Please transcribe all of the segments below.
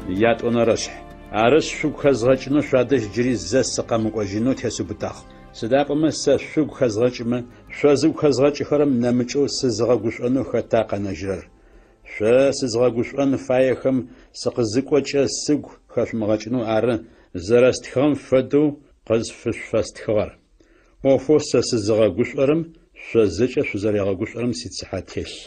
Ятӏонэрэшъхь. Арышъ, шъугу хэзгъэкӏынэу шъуадэжь джыри зэ сыкъэмыкӏожьынэу тесыубытагъ. Сыда пӏомэ сэ шъугу хэзгъэкӏымэ, шъо зыгу хэзгъэкӏыхэрэм нэмыкӏэу сызыгъэгушӏонэу хэта къэнэжьырэр? Шъо сызгъэгушӏон фаехэм сыкъызыкӏокӏэ сыгу хэшъумыгъэкӏынэу ары зэрэстхыгъэм фэдэу къызфышъуфэстхыгъэр. ӏофэу сэ сызыгъэгушӏорэм шъо зэкӏэ шъузэригъэгушӏорэм сицыхьэ телъ.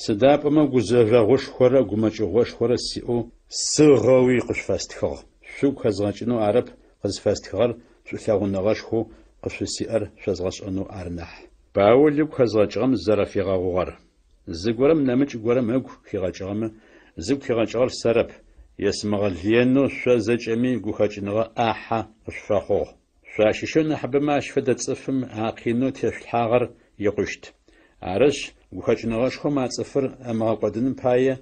Сыда пӏомэ гузэжъогъушхорэ гумэкӏыгъошхорэ сиӏэу сыгъэуи къышъуфэстхыгъ. Шъугу хэзгъэкӏынэу арэп къызфэстхыгъэр шӏулъэгъуныгъэшхоу къышъусиӏэр шъозгъэшӏэнэу ары нахь. Паул ыгу хэзгъэкӏыгъэм зэрэфигъэгъугъэр. Зыгорэм нэмыкӏ горэм ыгу хигъэкӏыгъэмэ, зыгу хигъэкӏыгъэр сэрэп, есымыгъэлыенэу шъо зэкӏэми гухэкӏыныгъэ ӏахьэ къышъуфэхъугъ. Шъуащыщэу нахьыбэмэ ащ фэдэ цӏыфым а къинэу тешъулъхьагъэр икъущт. Арышъ, гухэкӏыныгъэшхом а цӏыфыр ымыгъэкӏодыным пае,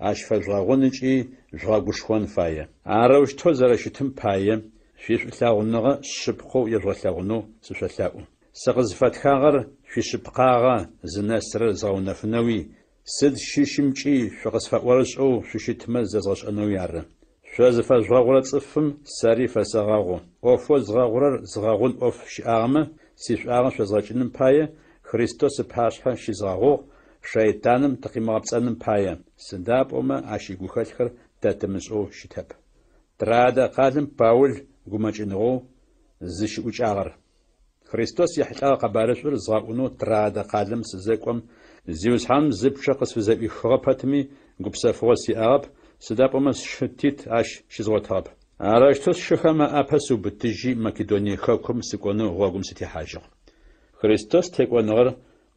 ащ фэжъугъэгъун ыкӏи жъугъэгушхон фае. Арэущтэу зэрэщытым пае, шъуишӏулъэгъуныгъэ шъыпкъэу ежъугъэлъэгъунэу сышъолъэӏу. Сыкъызфэтхагъэр шъуишъыпкъагъэ зынэсырэр згъэунэфынэуи, сыд щыщымкӏи шъукъысфэӏорышӏэу шъущытмэ зэзгъэшӏэнэуи ары. Шъо зыфэжъугъэгъурэ цӏыфым сэри фэсэгъэгъу. ӏофэу згъэгъурэр згъэгъун ӏоф щыӏагъэмэ, сишӏуагъэ шъозгъэкӏыным пае, Христос ыпашъхьэ щызгъэгъугъ, шэйтаным тыкъимыгъэпцӏэным пае, сыда пӏомэ ащ игухэлъхэр тэ тымышӏэу щытэп. Троадэ къалэм Паул гумэкӏыныгъэу зыщыӏукӏагъэр. Христос ехьылӏэгъэ къэбарышӏур згъэӏунэу Троадэ къалэм сызэкӏом, Зиусхьаным зы пчъэ къысфызэӏуихыгъэ пэтми, гупсэфыгъо сиӏагъэп, сыда пӏомэ сшы Тит ащ щызгъотыгъэп. Арэущтэу сшыхэм аӏапэ сыубытыжьи, Македоние хэкум сыкӏонэу гъогум сытехьажьыгъ. Христос текӏоныгъэр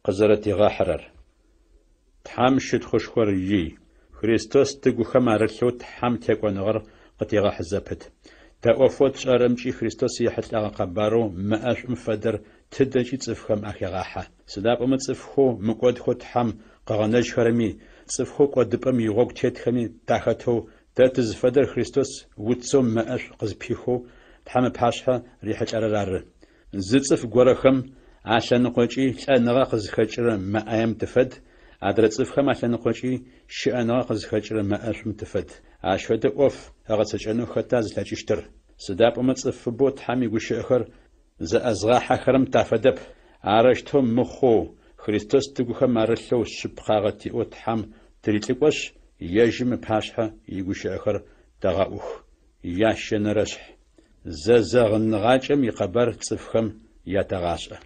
къызэрэтигъэхьырэр. Тхьэм щытхъушхор ий. Христос тыгухэм арылъэу Тхьэм текӏоныгъэр къытегъэхьы зэпыт. Тэ ӏофэу тшӏэрэмкӏи Христос ехьылӏэгъэ къэбарэу мэ ӏэшӏум фэдэр тыдэкӏи цӏыфхэм ахегъахьэ. Сыда пӏомэ цӏыфхэу мыкӏодхэу Тхьэм къыгъэнэжьхэрэми, цӏыфхэу кӏодыпӏэм игъогу тетхэми тахэтэу тэ тызфэдэр Христос уцэу мэ ӏэшӏу къызпихэу Тхьэм ыпашъхьэ рихьылӏэрэр ары. Зы цӏыф горэхэм алъэныкъокӏи лӏэныгъэ къызхэкӏырэ мэ ӏаем тыфэд, адрэ цӏыфхэм алъэныкъокӏи щыӏэныгъэ къызхэкӏырэ мэ ӏэшӏум тыфэд. Ащ фэдэ ӏоф ыгъэцэкӏэнэу хэта зылъэкӏыщтыр? Сыда пӏомэ цӏыфыбэу Тхьэм игущыӏэхэр зэӏэзгъахьэхэрэм тафэдэп. Арэущтэу мыхъоу, Христос тыгухэм арылъэу шъыпкъагъэ тиӏэу Тхьэм тырилӏыкӏошъ, ежьым ыпашъхьэ игущыӏэхэр тэгъэӏух. Ящэнэрэшъхь. Зэзэгъыныгъакӏэм икъэбар цӏыфхэм ятэгъашӏэ.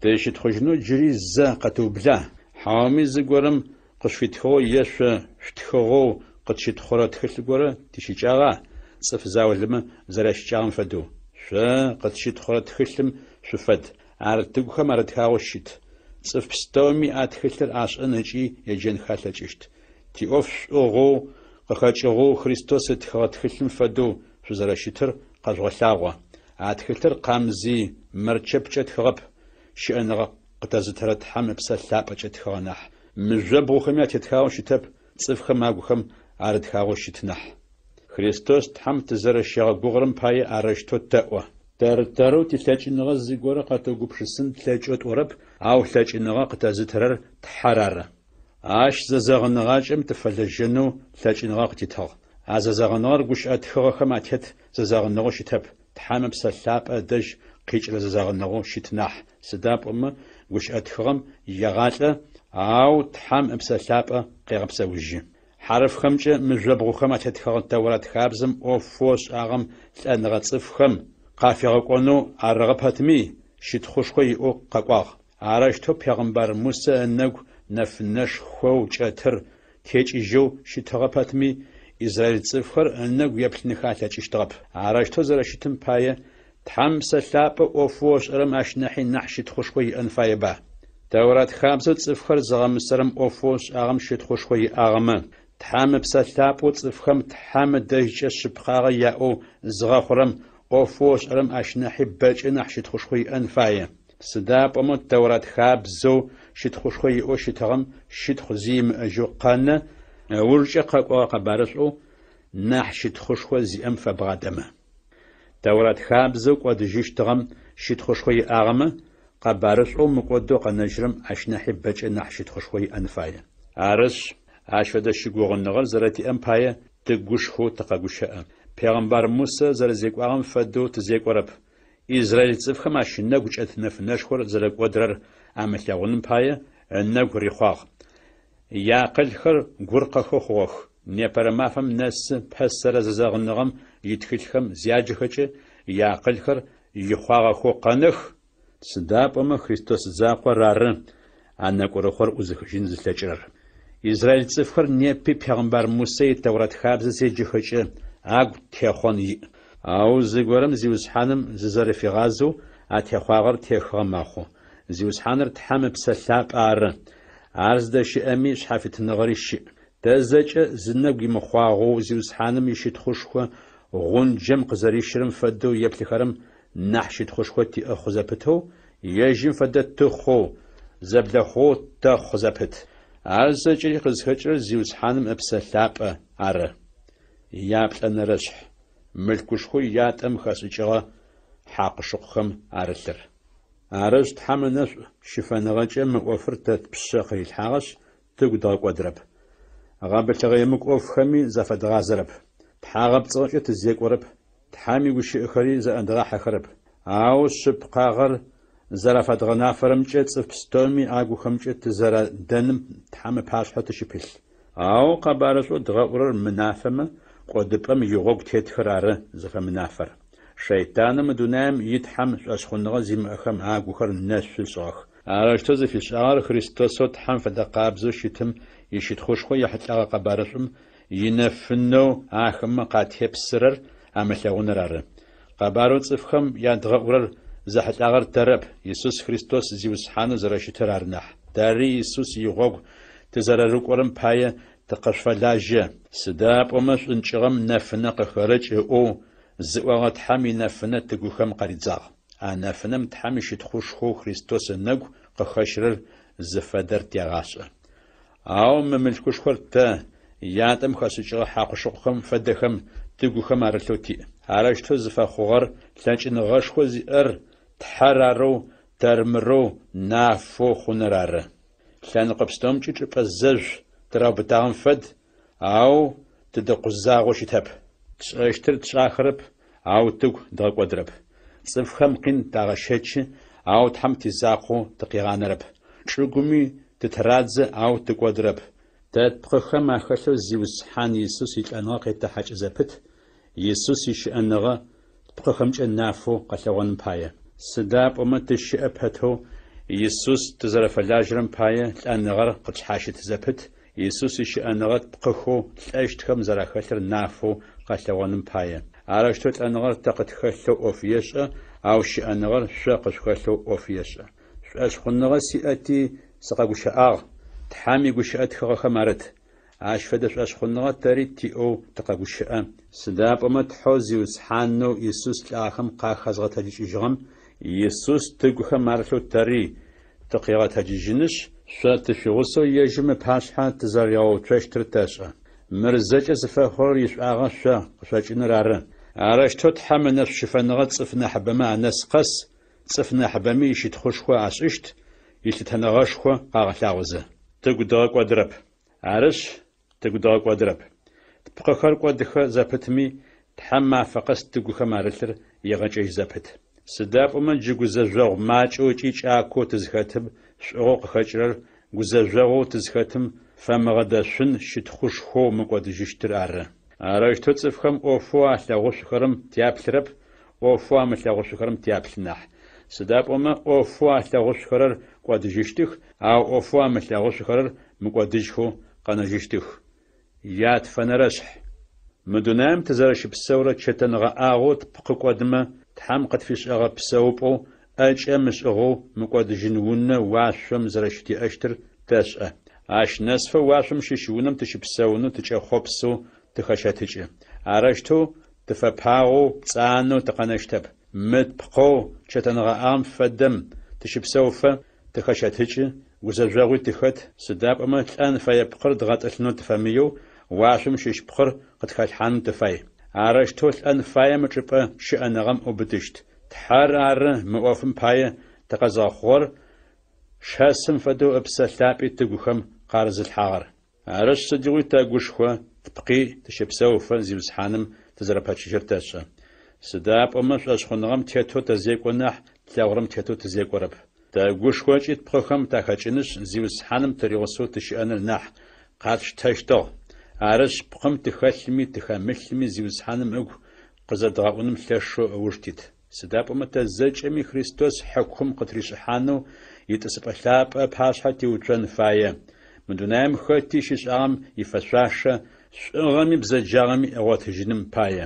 Тыщытхъужьынэу джыри зэ къэтыубла? Хьауми зыгорэм къышъуфитхыгъэу е шъо шъутхыгъэу къытщытхъурэ тхылъ горэ тищыкӏагъа, цӏыф заулэмэ зэрящыкӏагъэм фэдэу? Шъо къытщытхъурэ тхылъым шъуфэд, ар тыгухэм арытхагъэу щыт. Цӏыф пстэуми а тхылъыр ашӏэн ыкӏи еджэнхэ алъэкӏыщт. Тиӏоф шӏугъэу къыхэкӏыгъэу Христос ытхыгъэ тхылъым фэдэу шъузэрэщытыр къэжъугъэлъагъо. А тхылъыр къамзый мэрчэпкӏэ тхыгъэп, щыӏэныгъэ къытэзытырэ Тхьэм Ыпсэ Лъапӏэкӏэ тхыгъэ нахь. Мыжъобгъухэми атетхагъэу щытэп, цӏыфхэм агухэм арытхагъэу щыт нахь. Христос Тхьэм тызэрэщигъэгугъырэм пае арэущтэу тэӏо. Тэр-тэрэу тилъэкӏыныгъэ зыгорэ къэтыугупшысын тлъэкӏэу тӏорэп, ау лъэкӏыныгъэ къытэзытырэр Тхьэр ары. Ащ зэзэгъыныгъакӏэм тыфэлэжьэнэу лъэкӏыныгъэ къытитыгъ. А зэзэгъыныгъэр гущыӏэ тхыгъэхэм атет зэзэгъыныгъэу щытэп, Тхьэм Ыпсэ Лъапӏэ ыдэжь къикӏырэ зэзэгъыныгъэу щыт нахь, сыда пӏомэ гущыӏэ тхыгъэм егъалӏэ, ау Тхьэм Ыпсэ Лъапӏэ къегъэпсэужьы. Хьарыфхэмкӏэ мыжъобгъухэм атетхэгъэ Тэурат хабзэм ӏофэу ышӏагъэм лӏэныгъэ цӏыфхэм къафигъэкӏонэу арыгъэ пэтми, щытхъушхо иӏэу къэкӏуагъ. Арэущтэу пегъымбар Мусэ ынэгу нэфынэшхоу кӏэтыр текӏыжьэу щытыгъэ пэтми, израиль цӏыфхэр ынэгу еплъынхэ алъэкӏыщтыгъэп. Арэущтэу зэрэщытым пае, Тхьэм Ыпсэ Лъапӏэ ӏофэу ышӏэрэм ащ нахьи нахь щытхъушхо иӏэн фаеба? Тэурат хабзэу цӏыфхэр зыгъэмысэрэм ӏофэу ышӏагъэм щытхъушхо иӏагъэмэ, Тхьэм Ыпсэ Лъапӏэу цӏыфхэм Тхьэм ыдэжькӏэ шъыпкъагъэ яӏэу зыгъэхъурэм ӏофэу ышӏэрэм ащ нахьи бэкӏэ нахь щытхъушхо иӏэн фае. Сыда пӏомэ Тэурат хабзэу щытхъушхо иӏэу щытыгъэм щытхъу зи имыӏэжьэу къэнэ, ыужкӏэ къэкӏогъэ къэбарышӏоу нахь щытхъушхо зиӏэм фэбгъадэмэ. Тэурат хабзэу кӏодыжьыщтыгъэм щытхъушхо иӏагъэмэ, къэбарышӏоу мыкӏодэу къэнэжьырэм ащ нахьи бэкӏэ нахь щытхъушхо иӏэн фае. Арышъ, ащ фэдэ щыгугъыныгъэр зэрэтиӏэм пае, тыгушхоу тыкъэгущыӏэ. Пегъымбар Мусэ зэрэзекӏуагъэм фэдэу тызекӏорэп. Израил цӏыфхэм ащ ынэгу кӏэт нэфынэшхор зэрэкӏодырэр амылъэгъуным пае, ынэгу рихъуагъ. Яакъылхэр гуркъэхэу хъугъэх. Непэрэ мафэм нэсы пэсэрэ зэзэгъыныгъэм итхылъхэм зяджэхэкӏэ, яакъылхэр ихъуагъэхэу къэнэх, сыда пӏомэ Христос закъор ары а нэкӏурыхъор ӏузыхыжьын зылъэкӏырэр. Израил цӏыфхэр непи пегъымбар Мусэ и Тэурат хабзэ зеджэхэкӏэ, агу техъон иӏ. Ау зыгорэм Зиусхьаным зызэрэфигъазэу а техъуагъэр техыгъэ мэхъу. Зиусхьаныр Тхьэм Ыпсэ Лъапӏэ ары. Ар зыдэщыӏэми шъхьафитыныгъэри щыӏ. Тэ зэкӏэ зынэгу имыхъуагъэу Зиусхьаным ищытхъушхо гъунджэм къызэрищырэм фэдэу еплъыхэрэм нахь щытхъушхо тиӏэ хъу зэпытэу, ежьым фэдэ тыхъоу, зэблэхъугъэу тэхъу зэпыт. Ар зэкӏэри къызхэкӏырэр Зиусхьаным Ыпсэ Лъапӏэ ары. Яплӏэнэрэшъхь, мылъкушхоу ятӏэм хэшӏыкӏыгъэ хьакъу-шыкъухэм арылъыр. Арышъ, Тхьэм ынэшӏу щыфэныгъэкӏэ мы ӏофыр тэ тпшъэ къырилъхьагъэшъ, тыгу дгъэкӏодырэп. Гъэбылъыгъэ емыкӏу ӏофхэми зафэдгъазэрэп. Тхьагъэпцӏыгъэкӏэ тызекӏорэп, Тхьэм игущыӏэхэри зэӏэдгъахьэхэрэп. Ау шъыпкъагъэр зэрафэдгъэнафэрэмкӏэ цӏыф пстэуми агухэмкӏэ тызэрадэным Тхьэм ыпашъхьэ тыщыпылъ. Ау къэбарышӏоу дгъэӏурэр мынафэмэ, кӏодыпӏэм игъогу тетхэр ары зыфэмынафэр. Шэйтанэу мы дунаим итхьэм шӏошъхъуныгъэ зимыӏэхэм агухэр нэшъу ышӏыгъэх. Арэущтэу зыфишӏагъэр Христосэу Тхьэм фэдэ къабзэу щытым ищытхъушхо ехьылӏэгъэ къэбарышӏум инэфынэу ахэмэ къатепсырэр амылъэгъуныр ары. Къэбарэу цӏыфхэм ядгъэӏурэр зэхьылӏагъэр тэрэп, Исус Христос Зиусхьанэу зэрэщытыр ары нахь. Тэри Исус игъогу тызэрэрыкӏорэм пае тыкъышъуфэлажьэ. Сыда пӏомэ шӏункӏыгъэм нэфынэ къыхэрэкӏ ыӏоу зыӏогъэ Тхьэм инэфынэ тыгухэм къаридзагъ. А нэфынэм Тхьэм ищытхъушхоу Христос ынэгу къыхэщырэр зыфэдэр тегъашӏэ. Ау мы мылъкушхор тэ, ятӏэм хэшӏыкӏыгъэ хьакъу-шыкъухэм фэдэхэм, тыгухэм арылъэу тиӏ. Арэущтэу зыфэхъугъэр лъэкӏыныгъэшхо зиӏэр Тхьэр арэу, тэрмырэу, нафэу хъуныр ары. Лъэныкъо пстэумкӏи чӏыпӏэ зэжъу тыраубытагъэм фэд, ау тыдэкъузагъэу щытэп. Тшӏэщтыр тшӏахэрэп, ау тыгу дгъэкӏодырэп. Цӏыфхэм къин тагъэщэчы, ау Тхьэм тизакъоу тыкъигъанэрэп. Чӏыгуми тытырадзэ, ау тыкӏодырэп. Тэ тпкъыхэм ахэлъэу Зиусхьан Исус илӏэныгъэ къетэхьакӏ зэпыт, Исус ищыӏэныгъэ тпкъыхэмкӏэ нафэу къэлъэгъоным пае. Сыда пӏомэ тыщыӏэ пэтэу Исус тызэрэфэлажьэрэм пае лӏэныгъэр къытшъхьащыт зэпыт, Исус ищыӏэныгъэ тпкъыхэу лӏэщтхэм зэрахэлъыр нафэу къэлъэгъоным пае. Арэущтэу лӏэныгъэр тэ къытхэлъэу ӏоф ешӏэ, ау щыӏэныгъэр шъо къышъухэлъэу ӏоф ешӏэ. Шӏошъхъуныгъэ сиӏэти, сыкъэгущыӏагъ, Тхьэм игущыӏэ тхыгъэхэм арыт. Ащ фэдэ шӏошъхъуныгъэ тэри тиӏэу тыкъэгущыӏэ, сыда пӏомэ Тхьэу Зиусхьанэу Исус лӏагъэхэм къахэзгъэтэджыкӏыжьыгъэм Исус тыгухэм арылъэу тэри тыкъигъэтэджыжьынышъ, шъо тышъуигъусэу ежьым ыпашъхьэ тызэригъэуцощтыр тэшӏэ. Мыр зэкӏэ зыфэхъурэр ишӏуагъэ шъо къышъокӏыныр ары. Арэущтэу Тхьэм ынэшӏу щыфэныгъэ цӏыф нахьыбэмэ анэс къэс, цӏыф нахьыбэми ищытхъушхо ашӏыщт, илъытэныгъэшхо къагъэлъагъозэ. Тыгу дгъэкӏодырэп. Арышъ, тыгу дгъэкӏодырэп. Тпкъыхэр кӏодыхэ зэпытми, Тхьэм мафэ къэс тыгухэм арылъыр егъэкӏэжь зэпыт. Сыда пӏомэ джы гузэжъогъу макӏэу ыкӏи кӏакоу тызхэтым шӏугъэу къыхэкӏырэр гузэжъогъоу тызхэтым фэмыгъэдэшъун щытхъушхоу мыкӏодыжьыщтыр ары. Арэущтэу цӏыфхэм ӏофэу алъэгъушъухэрэм тяплъырэп, ӏофэу амылъэгъушъухэрэм тяплъы нахь. Сыда пӏомэ ӏофэу алъэгъушъухэрэр кӏодыжьыщтых, ау ӏофэу амылъэгъушъухэрэр мыкӏодыжьхэу къэнэжьыщтых. Ятфэнэрэшъхь. Мы дунаим тызэрэщыпсэурэ чэтэнгъэӏагъэу тпкъы кӏодымэ, Тхьэм къытфишӏэгъэ псэупӏэу ӏэкӏэ мышӏыгъэу мыкӏодыжьын унэ уашъом зэрэщытиӏэщтыр тэшӏэ. Ащ нэсыфэ уашъом щыщ унэм тыщыпсэунэу тыкӏэхъопсэу тыхэщэтыкӏы. Арэущтэу тыфэпагъэу, пцӏанэу тыкъэнэщтэп. Мы тпкъэу чэтэнгъэӏагъэм фэдэм тыщыпсэуфэ, тыхэщэтыкӏы, гузэжъогъуи тыхэт, сыда пӏомэ лӏэн фэе пкъыр дгъэтӏылъынэу тыфэмыеу, уашъом щыщ пкъыр къытхалъхьаным тыфай. Арэущтэу лӏэн фаем ычӏыпӏэ щыӏэныгъэм ыубытыщт. Тхьэр ары мы ӏофым пае тыкъэзгъэхъугъэр, шэсым фэдэу Ыпсэ Лъапӏи тыгухэм къарызылъхьагъэр. Арышъ, сыдигъуи тэгушхо, тпкъи тыщэпсэуфэ, Зиусхьаным тызэрэпэчыжьэр тэшӏэ. Сыда пӏомэ шӏошъхъуныгъэм тетэу тэзекӏо нахь, тлъэгъурэм тетэу тызекӏорэп. Тэгушхо ыкӏи тпкъыхэм тахэкӏынышъ, Зиусхьаным тыригъусэу тыщыӏэныр нахь къатштэщтыгъ. Арышъ, пкъым тыхэлъми тыхэмылъми Зиусхьаным ыгу къызэдгъэӏуным лъэшэу ыуж тит. Сыда пӏомэ тэ зэкӏэми Христос хьыкум къытришӏыхьанэу итӏысыпӏэ лъапӏэ ыпашъхьэ тиуцон фае, мы дунаим хэти щишӏагъэм ифэшъуашэ, шӏугъэми бзэджагъэми ыгъотыжьыным пае.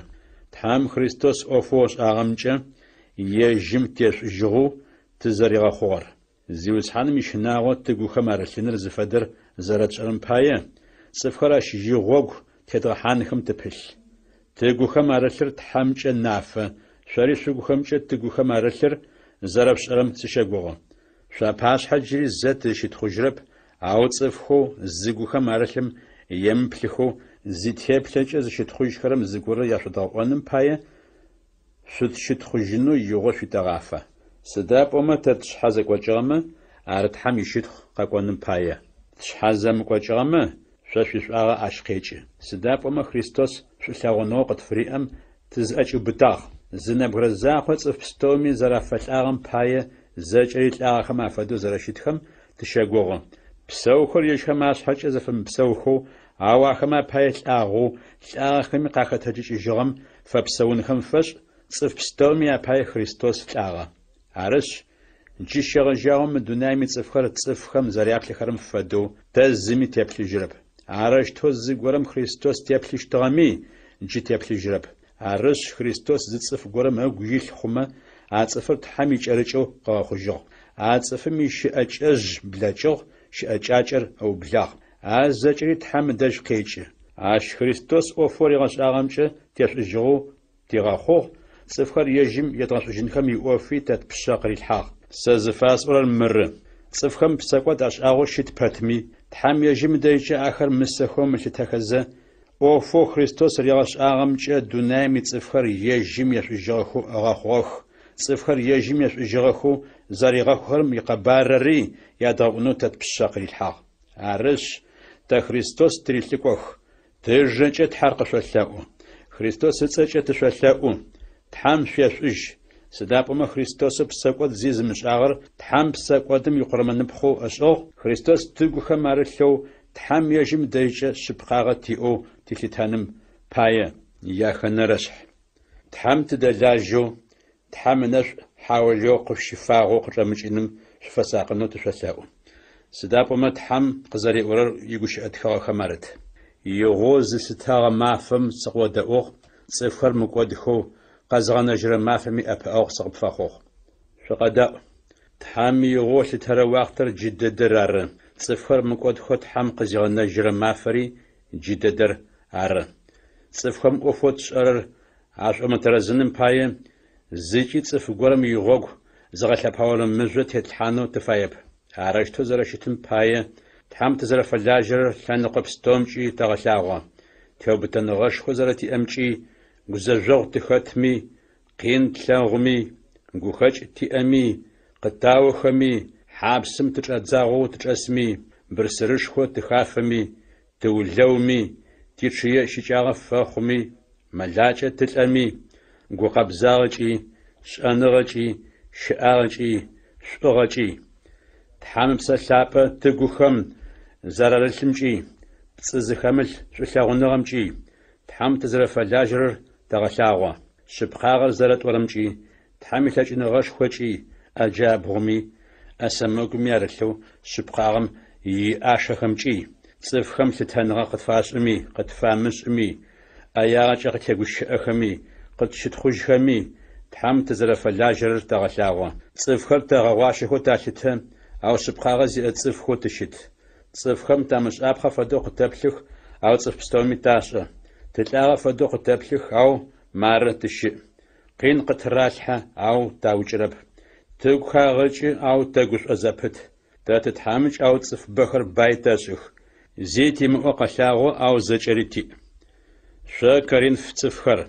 Тхьэм Христос ӏофэу ышӏагъэмкӏэ ежьым тешӏужьыгъэу тызэригъэхъугъэр. Зиусхьаным ищынагъо тыгухэм арылъыныр зыфэдэр зэрэтшӏэрэм пае, цӏыфхэр ащ игъогу тедгъэхьанхэм тыпылъ. Тыгухэм арылъыр Тхьэмкӏэ нафэ, шъори шъугухэмкӏэ тыгухэм арылъыр зэрэшъушӏэрэм сыщэгугъы. Шъуапашъхьэ джыри зэ тызщытхъужьырэп, ау цӏыфхэу зыгухэм арылъым емыплъыхэу зитеплъэкӏэ зыщытхъужьхэрэм зыгорэ яшъудгъэӏоным пае шъутщытхъужьынэу игъо шъуитэгъафэ. Сыда пӏомэ тэ тшъхьэ зэкӏокӏыгъэмэ, ар Тхьэм ищытхъу къэкӏоным пае. Тшъхьэ зэмыкӏокӏыгъэмэ, шъо шъуишӏуагъэ ащ къекӏы. Сыда пӏомэ Христос шӏулъэгъуныгъэу къытфыриӏэм тызӏэкӏиубытагъ. Зы нэбгырэ закъо цӏыф пстэуми зэрафэлӏагъэм пае зэкӏэри лӏагъэхэм афэдэу зэрэщытхэм тыщэгугъы. Псэухэр ежьхэм ашъхьэкӏэ зэфэмыпсэухэу, ау ахэмэ апае лӏагъэу, лӏагъэхэми къахэтэджыкӏыжьыгъэм фэпсэунхэм фэшӏ, цӏыф пстэуми апае Христос лӏагъэ. Арышъ, джы щегъэжьагъэу мы дунаим ицӏыфхэр цӏыфхэм зэряплъыхэрэм фэдэу тэ зыми теплъыжьырэп. Арэущтэу зыгорэм Христос теплъыщтыгъэми, джы теплъыжьырэп. Арышъ, Христос зы цӏыф горэм ыгу илъ хъумэ, а цӏыфыр Тхьэм икӏэрыкӏэу къыгъэхъужьыгъ. А цӏыфым ищыӏэкӏэжъ блэкӏыгъ, щыӏэкӏакӏэр ыублагъ. А зэкӏэри Тхьэм ыдэжь къекӏы. Ащ Христос ӏофэу ригъэшӏагъэмкӏэ тешӏужьыгъэу тигъэхъугъ, цӏыфхэр ежьым едгъэшӏужьынхэм иӏофи тэ тпшъэ къырилъхьагъ. Сэ зыфасӏорэр мыры, цӏыфхэм псэкӏод ашӏагъэу щыт пэтми, Тхьэм ежьым ыдэжькӏэ ахэр мысэхэу ымылъытэхэзэ, ӏофэу Христос ригъэшӏагъэмкӏэ дунаим ицӏыфхэр ежьым ешӏужьыгъэхэу ыгъэхъугъэх, цӏыфхэр ежьым ешӏужьыгъэхэу зэригъэхъухэрэм икъэбарыри ядгъэӏунэу тэ тпшъэ къырилъхьагъ. Арышъ, тэ Христос тырилӏыкӏох, тыжэкӏэ Тхьэр къышъолъэӏу. Христос ыцӏэкӏэ тышъолъэӏу, Тхьэм шъуешӏужь. Сыда пӏомэ Христосэу псэкӏод зи зымышӏагъэр Тхьэм псэкӏодым икъурмэныпхъэу ышӏыгъ, Христос тыгухэм арылъэу Тхьэм ежьым дэжькӏэ шъыпкъагъэ тиӏэу тилъытэным пае. Яхэнэрэшъхь. Тхьэм тыдэлажьэу, Тхьэм ынэшӏу хьаулыеу къышъущифагъэу къычӏэмыкӏыным шъуфэсакъынэу тышъолъэӏу. Сыда пӏомэ Тхьэм къызэриӏорэр игущыӏэ тхыгъэхэм арыт. Игъоу зыслъытэгъэ мафэм сыкъыодэӏугъ, цӏыфхэр мыкӏодхэу къэзыгъэнэжьырэ мафэми ӏэпыӏэгъу сыкъыпфэхъугъ. Шъукъэдэӏу! Тхьэм игъоу ылъытэрэ уахътэр джы дэдэр ары, цӏыфхэр мыкӏодхэу Тхьэм къызигъэнэжьырэ мафэри джы дэдэр ары. Цӏыфхэм ӏофэу тшӏэрэр ашӏомытэрэзыным пае, зыкӏи цӏыф горэм игъогу зыгъэлъэпаорэ мыжъо тетлъхьанэу тыфаеп. Арэущтэу зэрэщытым пае, Тхьэм тызэрэфэлажьэрэр лъэныкъо пстэумкӏи тэгъэлъагъо. Теубытэныгъэшхо зэрэтиӏэмкӏи, гузэжъогъу тыхэтми, къин тлъэгъуми, гухэкӏ тиӏэми, къытаохэми, хьапсым тычӏадзагъэу тычӏэсми, бырсырышхо тыхафэми, тыулэуми, тичъые щыкӏагъэ фэхъуми, мэлакӏэ тылӏэми, гукъэбзагъэкӏи, шӏэныгъэкӏи, щыӏагъэкӏи, шӏугъэкӏи, Тхьэм Ыпсэ Лъапӏэ тыгухэм зэрарылъымкӏи, пцӏы зыхэмылъ шӏулъэгъуныгъэмкӏи, Тхьэм тызэрэфэлажьэрэр тэгъэлъагъо. Шъыпкъагъэр зэрэтӏорэмкӏи, Тхьэм илъэкӏыныгъэшхокӏи, ӏэ джабгъуми, ӏэ сэмэгуми арылъэу шъыпкъагъэм иӏашэхэмкӏи, цӏыфхэм лъытэныгъэ къытфашӏыми, къытфамышӏыми, ӏэягъэкӏэ къытегущыӏэхэми, къытщытхъужьхэми, Тхьэм тызэрэфэлажьэрэр тэгъэлъагъо. Цӏыфхэр тэгъэгъуащэхэу талъытэ, ау шъыпкъагъэ зиӏэ цӏыфхэу тыщыт. Цӏыфхэм тамышӏапхъэ фэдэу къытэплъых, ау цӏыф пстэуми ташӏэ. Тылӏагъэ фэдэу къытэплъых, ау мары тыщыӏ. Къин къытыралъхьэ, ау таукӏырэп. Тыгу хагъэкӏы, ау тэгушӏо зэпыт. Тэ тытхьамыкӏ, ау цӏыф бэхэр бай тэшӏых. Зи тимыӏэу къэлъагъо, ау зэкӏэри тиӏ. Шъо, Коринф цӏыфхэр,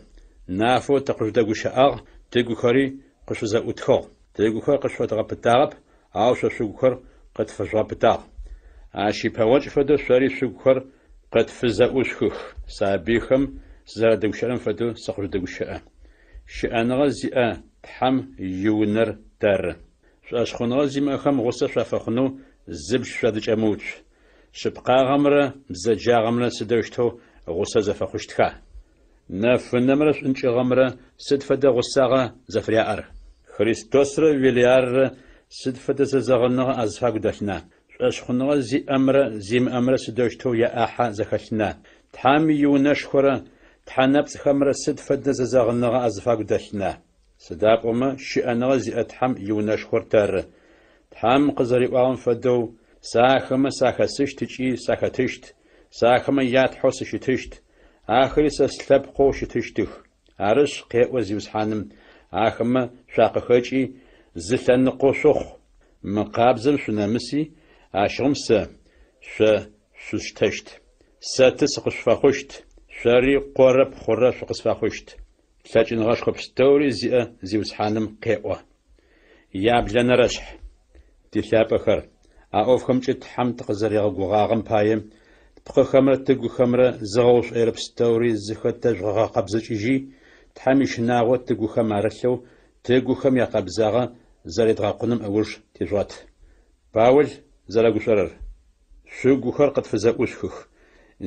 нафэу тыкъыжъудэгущыӏагъ, тыгухэри къышъуфызэӏутхыгъ. Тыгухэр къышъуфэдгъэпытагъэп, ау шъо шъугухэр къытфэжъугъэпытагъ. Ащ ипэгъокӏ фэдэу шъори шъугухэр Къытфызэӏушъухых, сабыйхэм сызэрадэгущыӏэрэм фэдэу сыкъыжъудэгущыӏэ. Щыӏэныгъэ зиӏэ Тхьэм иунэр тэры. Шӏошъхъуныгъэ зимыӏэхэм гъусэ шъуафэхъунэу зыбж шъуадыкӏэмыуцу. Шъыпкъагъэмрэ бзэджагъэмрэ сыдэущтэу гъусэ зэфэхъущтха? Нэфынэмрэ шӏункӏыгъэмрэ сыд фэдэ гъусагъа зэфыряӏэр? Христосрэ Велиаррэ сыд фэдэ зэзэгъыныгъэ азыфагу дэлъына? Шӏошъхъуныгъэ зиӏэмрэ зимыӏэмрэ сыдэущтэу яӏахьэ зэхэлъына? Тхьэм иунэшхорэ тхьэ нэпцӏхэмрэ сыд фэдэ зэзэгъыныгъэ азыфагу дэлъына? Сыда пӏомэ щыӏэныгъэ зиӏэ Тхьэм иунэшхор тэры. Тхьэм къызэриӏуагъэм фэдэу, Сэ ахэмэ сахэсыщт ыкӏи сахэтыщт, сэ ахэмэ я Тхьэу сыщытыщт, ахэри сэ слъэпкъэу щытыщтых. Арышъ, къеӏо Зиусхьаным, ахэмэ шъуакъыхэкӏи, зы лъэныкъо шъухъу, мыкъабзэм шъунэмыси, ащыгъум сэ шъо шъусштэщт. Сэ ты сыкъышъуфэхъущт, шъори къорэ пхъурэ шъукъысфэхъущт. Лъэкӏыныгъэшхо пстэури зиӏэ Зиусхьаным къеӏо. Яблэнэрэшъхь. Тилъапӏэхэр, а ӏофхэмкӏэ Тхьэм тыкъызэригъэгугъагъэм пае, тпкъыхэмрэ тыгухэмрэ зыгъэушӏоирэ пстэури зыхэтэжъугъэгъэкъэбзыкӏыжьи, Тхьэм ищынагъо тыгухэм арылъэу, тыгухэм якъэбзагъэ зэредгъэкъуным ыуж тижъугъэт. Паул зэрэгушӏорэр. Шъугухэр къытфызэӏушъухых.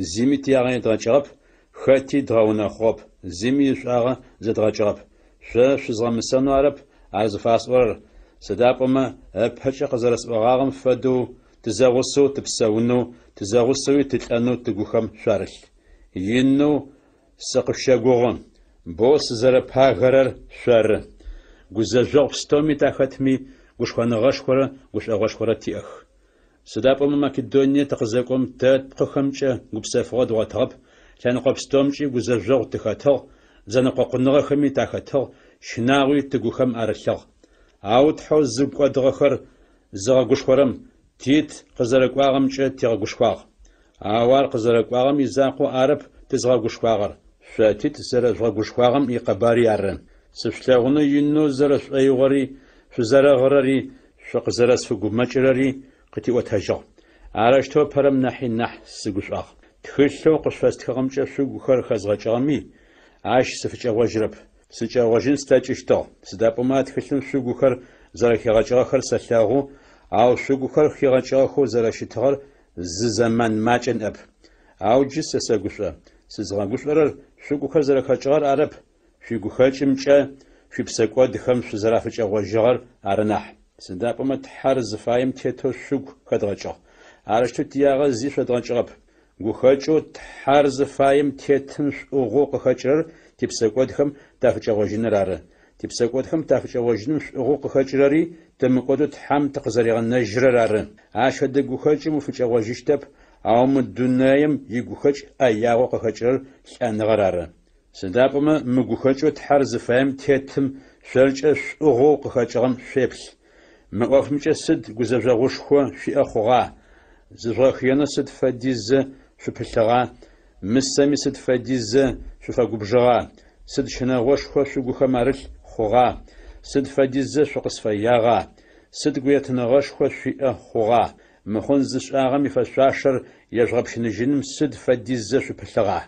Зыми тиягъэ едгъэкӏыгъэп, хэти дгъэунэхъугъэп, зыми ишӏуагъэ зэдгъэкӏыгъэп. Шъо шъузгъэмысэнэу арэп ар зыфасӏорэр, сыда пӏомэ ыпэкӏэ къызэрэсӏогъагъэм фэдэу тызэгъусэу тыпсэунэу, тызэгъусэуи тылӏэнэу тыгухэм шъуарылъ. Инэу сыкъышъущэгугъы, боу сызэрэпагэрэр шъоры. Гузэжъогъу пстэуми тахэтми, гушхоныгъэшхорэ гушӏогъошхорэ тиӏэх. Сыда пӏомэ Македоние тыкъызэкӏом, тэ тпкъыхэмкӏэ гупсэфыгъо дгъотыгъэп, лъэныкъо пстэумкӏи гузэжъогъу тыхэтыгъ, зэнэкъокъуныгъэхэми тахэтыгъ, щынагъуи тыгухэм арылъыгъ. Ау Тхьэу зыгу кӏодыгъэхэр зыгъэгушхорэм Тит къызэрэкӏуагъэмкӏэ тигъэгушхуагъ. Ау ар къызэрэкӏуагъэм изакъоу арэп тызгъэгушхуагъэр, шъо Тит зэрэжъугъэгушхуагъэм икъэбари ары. Сышъулъэгъунэу инэу зэрэшӏоигъори, шъузэрэгъырэри, шъукъызэрэсфыгумэкӏырэри къытиӏотэжьыгъ. Арэущтэу ыпэрэм нахьи нахь сыгушӏуагъ. Тхылъэу къышъуфэстхыгъэмкӏэ шъугухэр хэзгъэкӏыгъэми, ащ сыфыкӏэгъожьырэп. Сыкӏэгъожьын слъэкӏыщтыгъ, сыда пӏомэ а тхылъым шъугухэр зэрэхигъэкӏыгъэхэр сэлъэгъу, ау шъугухэр хигъэкӏыгъэхэу зэрэщытыгъэр зы зэман макӏэ ныӏэп. Ау джы сэ сэгушӏо. Сызгъэгушӏорэр шъугухэр зэрэхэкӏыгъэр арэп, шъуигухэкӏымкӏэ шъуипсэкӏодхэм шъузэрафыкӏэгъожьыгъэр ары нахь. Сыда пӏомэ Тхьэр зыфаем тетэу шъугу хэдгъэкӏыгъ. Арэущтэу тиягъэ зи шъодгъэкӏыгъэп. Гухэкӏэу Тхьэр зыфаем тетым шӏугъэу къыхэкӏырэр типсэкӏодхэм тафыкӏэгъожьыныр ары. Типсэкӏодхэм тафыкӏэгъожьыным шӏугъэу къыхэкӏырэри тымыкӏодэу Тхьэм тыкъызэригъэнэжьырэр ары. Ащ фэдэ гухэкӏым уфыкӏэгъожьыщтэп, ау мы дунаем игухэкӏ ӏэягъэу къыхэкӏырэр лӏэныгъэр ары. Сыда пӏомэ мы гухэкӏэу Тхьэр зыфаем тетым шъоркӏэ шӏугъэу къыхэкӏыгъэм шъуеплъ. Мы ӏофымкӏэ сыд гузэжъогъушхо шъуиӏэ хъугъа, зыжъугъэхыенэу сыд фэдизэ шъупылъыгъа, мысэми сыд фэдизэ шъуфэгубжыгъа, сыд щынэгъошхо шъугухэм арылъ хъугъа, сыд фэдизэ шъукъысфэягъа, сыд гуетыныгъэшхо шъуиӏэ хъугъа, мыхъун зышӏагъэм ифэшъуашэр ежъугъэпщыныжьыным сыд фэдизэ шъупылъыгъа?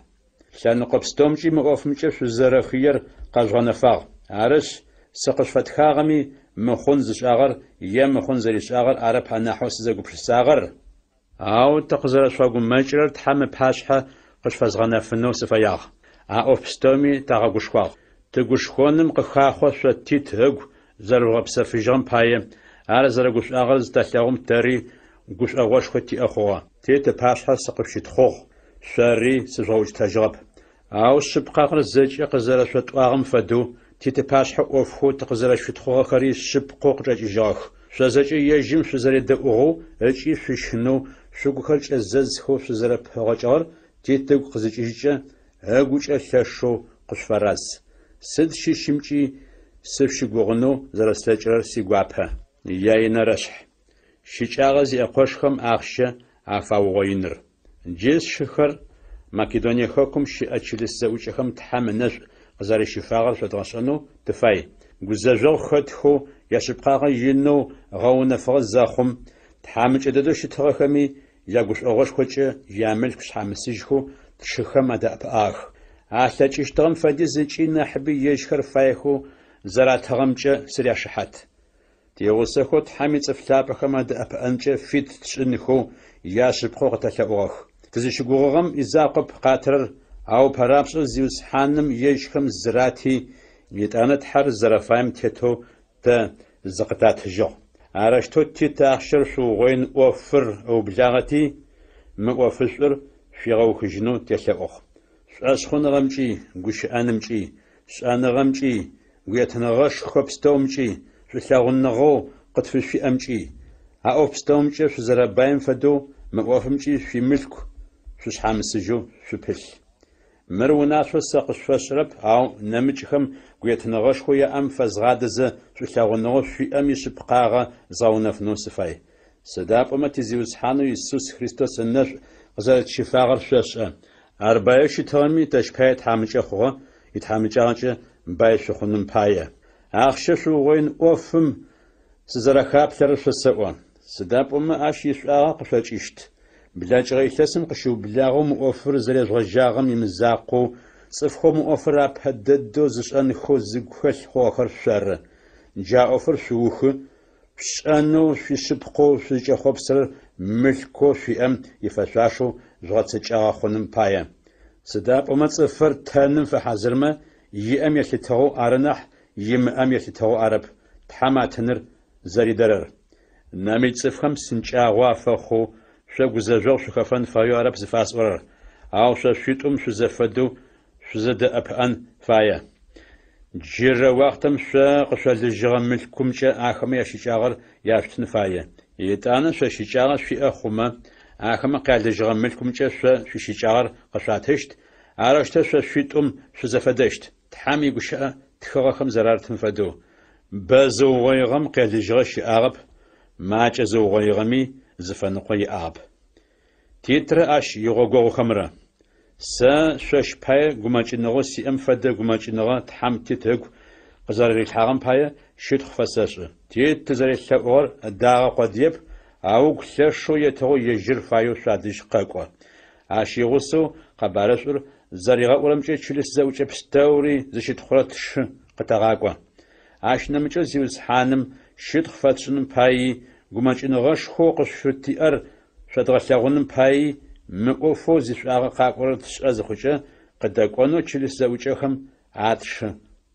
Лъэныкъо пстэумкӏи мы ӏофымкӏэ шъузэрэхыер къэжъугъэнэфагъ. Арышъ, сыкъышъуфэтхагъэми, мыхъун зышӏагъэр е мыхъун зэришӏагъэр арэп анахьэу сызэгупшысагъэр, ау тыкъызэрэшъуфэгумэкӏырэр Тхьэм ыпашъхьэ къышъуфэзгъэнэфынэу сыфэягъ. А ӏоф пстэуми тагъэгушхуагъ. Тыгушхоным къыхахъо шъо Тит ыгу зэрэжъугъэпсэфыжьыгъэм пае, ар зэрэгушӏуагъэр зытэлъэгъум тэри гушӏогъошхо тиӏэ хъугъэ. Тит ыпашъхьэ сыкъышъущытхъугъ, шъори сыжъугъэукӏытэжьыгъэп. Ау шъыпкъагъэр зэкӏэ къызэрэшъотӏуагъэм фэдэу, Тит ыпашъхьэ ӏофхэу тыкъызэрэшъущытхъугъэхэри шъыпкъэу къычӏэкӏыжьыгъэх. Шъо зэкӏэ ежьым шъузэредэӏугъэу ыкӏи шъущынэу, шъугухэр кӏэзэзхэу шъузэрэпэгъокӏыгъэр Тит ыгу къызыкӏыжькӏэ, ыгукӏэ лъэшэу къышъуфэраз. Сыд щыщымкӏи сышъущыгугъынэу зэрэслъэкӏырэр сигуапэ. Яинэрэшъхь. Щыкӏагъэ зиӏэ къошхэм ахъщэ афаугъоиныр. Джы, сшыхэр, Македоние хэкум щыӏэ чылыс зэӏукӏэхэм Тхьэм ынэшӏу къызэрищыфагъэр шъодгъэшӏэнэу тыфай. Гузэжъогъу хэтхэу яшъыпкъагъэ инэу гъэунэфыгъэ зэхъум, тхьамыкӏэ дэдэу щытыгъэхэми, ягушӏогъошхокӏэ ямылъку шъхьамысыжьхэу тшыхэм адэӏэпыӏагъэх. Алъэкӏыщтыгъэм фэдиз ыкӏи нахьыби ежьхэр фаехэу зэратыгъэмкӏэ сыряшыхьат. Тигъусэхэу Тхьэм ицӏыф лъапӏэхэм адэӏэпыӏэнкӏэ фит тшӏынхэу яшъыпкъэу къытэлъэӏугъэх. Тызыщыгугъыгъэм изакъоп къатырэр, ау ыпэрапшӏэу Зиусхьаным ежьхэм зырати, етӏанэ Тхьэр зэрэфаем тетэу тэ зыкъытатыжьыгъ. Арэущтэу Тит ахъщэр шъуугъоин ӏофыр ыублагъэти, мы ӏофышӏур шъуигъэухыжьынэу телъэӏугъ. Шӏошъхъуныгъэмкӏи, гущыӏэнымкӏи, шӏэныгъэмкӏи, гуетыныгъэшхо пстэумкӏи, шӏулъэгъуныгъэу къытфышъуиӏэмкӏи, а ӏоф пстэумкӏэ шъузэрэбаим фэдэу мы ӏофымкӏи шъуимылъку шъушъхьамысыжьэу шъупылъ. Мыр унашъоу сэ къышъуфэсшӏырэп, ау нэмыкӏхэм гуетыныгъэшхоу яӏэм фэзгъадэзэ шӏулъэгъуныгъэу шъуиӏэм ишъыпкъагъэ згъэунэфынэу сыфай. Сыда пӏомэ ти Зиусхьанэу Исус Христос ынэшӏу къызэрэтщифагъэр шъошӏэ. Ар баеу щытыгъэми, тэщ пае тхьамыкӏэ хъугъэ, итхьамыкӏагъэкӏэ бай шъухъуным пае. Ахъщэ шъуугъоин ӏофым сызэрэхаплъэрэр шъосэӏо. Сыда пӏомэ ащ ишӏуагъэ къышъокӏыщт. Блэкӏыгъэ илъэсым къыщыублагъэу мы ӏофыр зэрежъугъэжьагъэм имызакъоу, цӏыфхэу мы ӏофыр апэ дэдэу зышӏэнхэу зыгу хэлъ хъугъэхэр шъоры. Джа ӏофыр шъуухы, шъушӏэнэу шъуишъыпкъэу шъузкӏэхъопсырэр мылъкоу шъуиӏэм ифэшъуашэу жъугъэцэкӏагъэ хъуным пае. Сыда пӏомэ цӏыфыр тэным фэхьазырмэ, иӏэм елъытыгъэу ары нахь, имыӏэм елъытыгъэу арэп Тхьэм а тыныр зэридэрэр. Нэмыкӏ цӏыфхэм псынкӏагъо афэхъоу шъо гузэжъогъу шъухэфэн фаеу арэп зыфасӏорэр, ау шъо шъуитӏум шъузэфэдэу шъузэдэӏэпыӏэн фае. Джырэ уахътэм шъо къышъолыжьыгъэ мылъкумкӏэ ахэмэ ящыкӏагъэр яшъутын фае. Етӏанэ шъо щыкӏагъэ шъуиӏэ хъумэ, ахэмэ къялыжьыгъэ мылъкумкӏэ шъо шъуищыкӏагъэр къышъуатыщт, арэущтэу шъо шъуитӏум шъузэфэдэщт. Тхьэм игущыӏэ тхыгъэхэм зэрарытым фэдэу, бэ зыугъоигъэм къелыжьыгъэ щыӏагъэп, макӏэ зыугъоигъэми зыфэныкъо иӏагъэп. Титрэ ащ игъогогъухэмрэ. Сэ шъощ пае гумэкӏыныгъэу сиӏэм фэдэ гумэкӏыныгъэ Тхьэм Тит ыгу къызэрэрилъхьагъэм пае щытхъу фэсэшӏы. Тит тызэрелъэӏугъэр ыдагъэ къодыеп, ау ыгу лъэшэу етыгъэу ежьыр фаеу шъуадэжь къэкӏо. Ащ игъусэу къэбарышӏур зэригъэӏурэмкӏэ чылыс зэӏукӏэ пстэури зыщытхъурэ тшы къытэгъакӏо. Ащ нэмыкӏэу Зиусхьаным щытхъу фэтшӏыным паий, гумэкӏыныгъэшхоу къышъуфытиӏэр шъодгъэлъэгъуным паий, мы ӏофэу зишӏуагъэ къакӏорэр тшӏэ зыхъукӏэ, къыдэкӏонэу чылыс зэӏукӏэхэм а тшы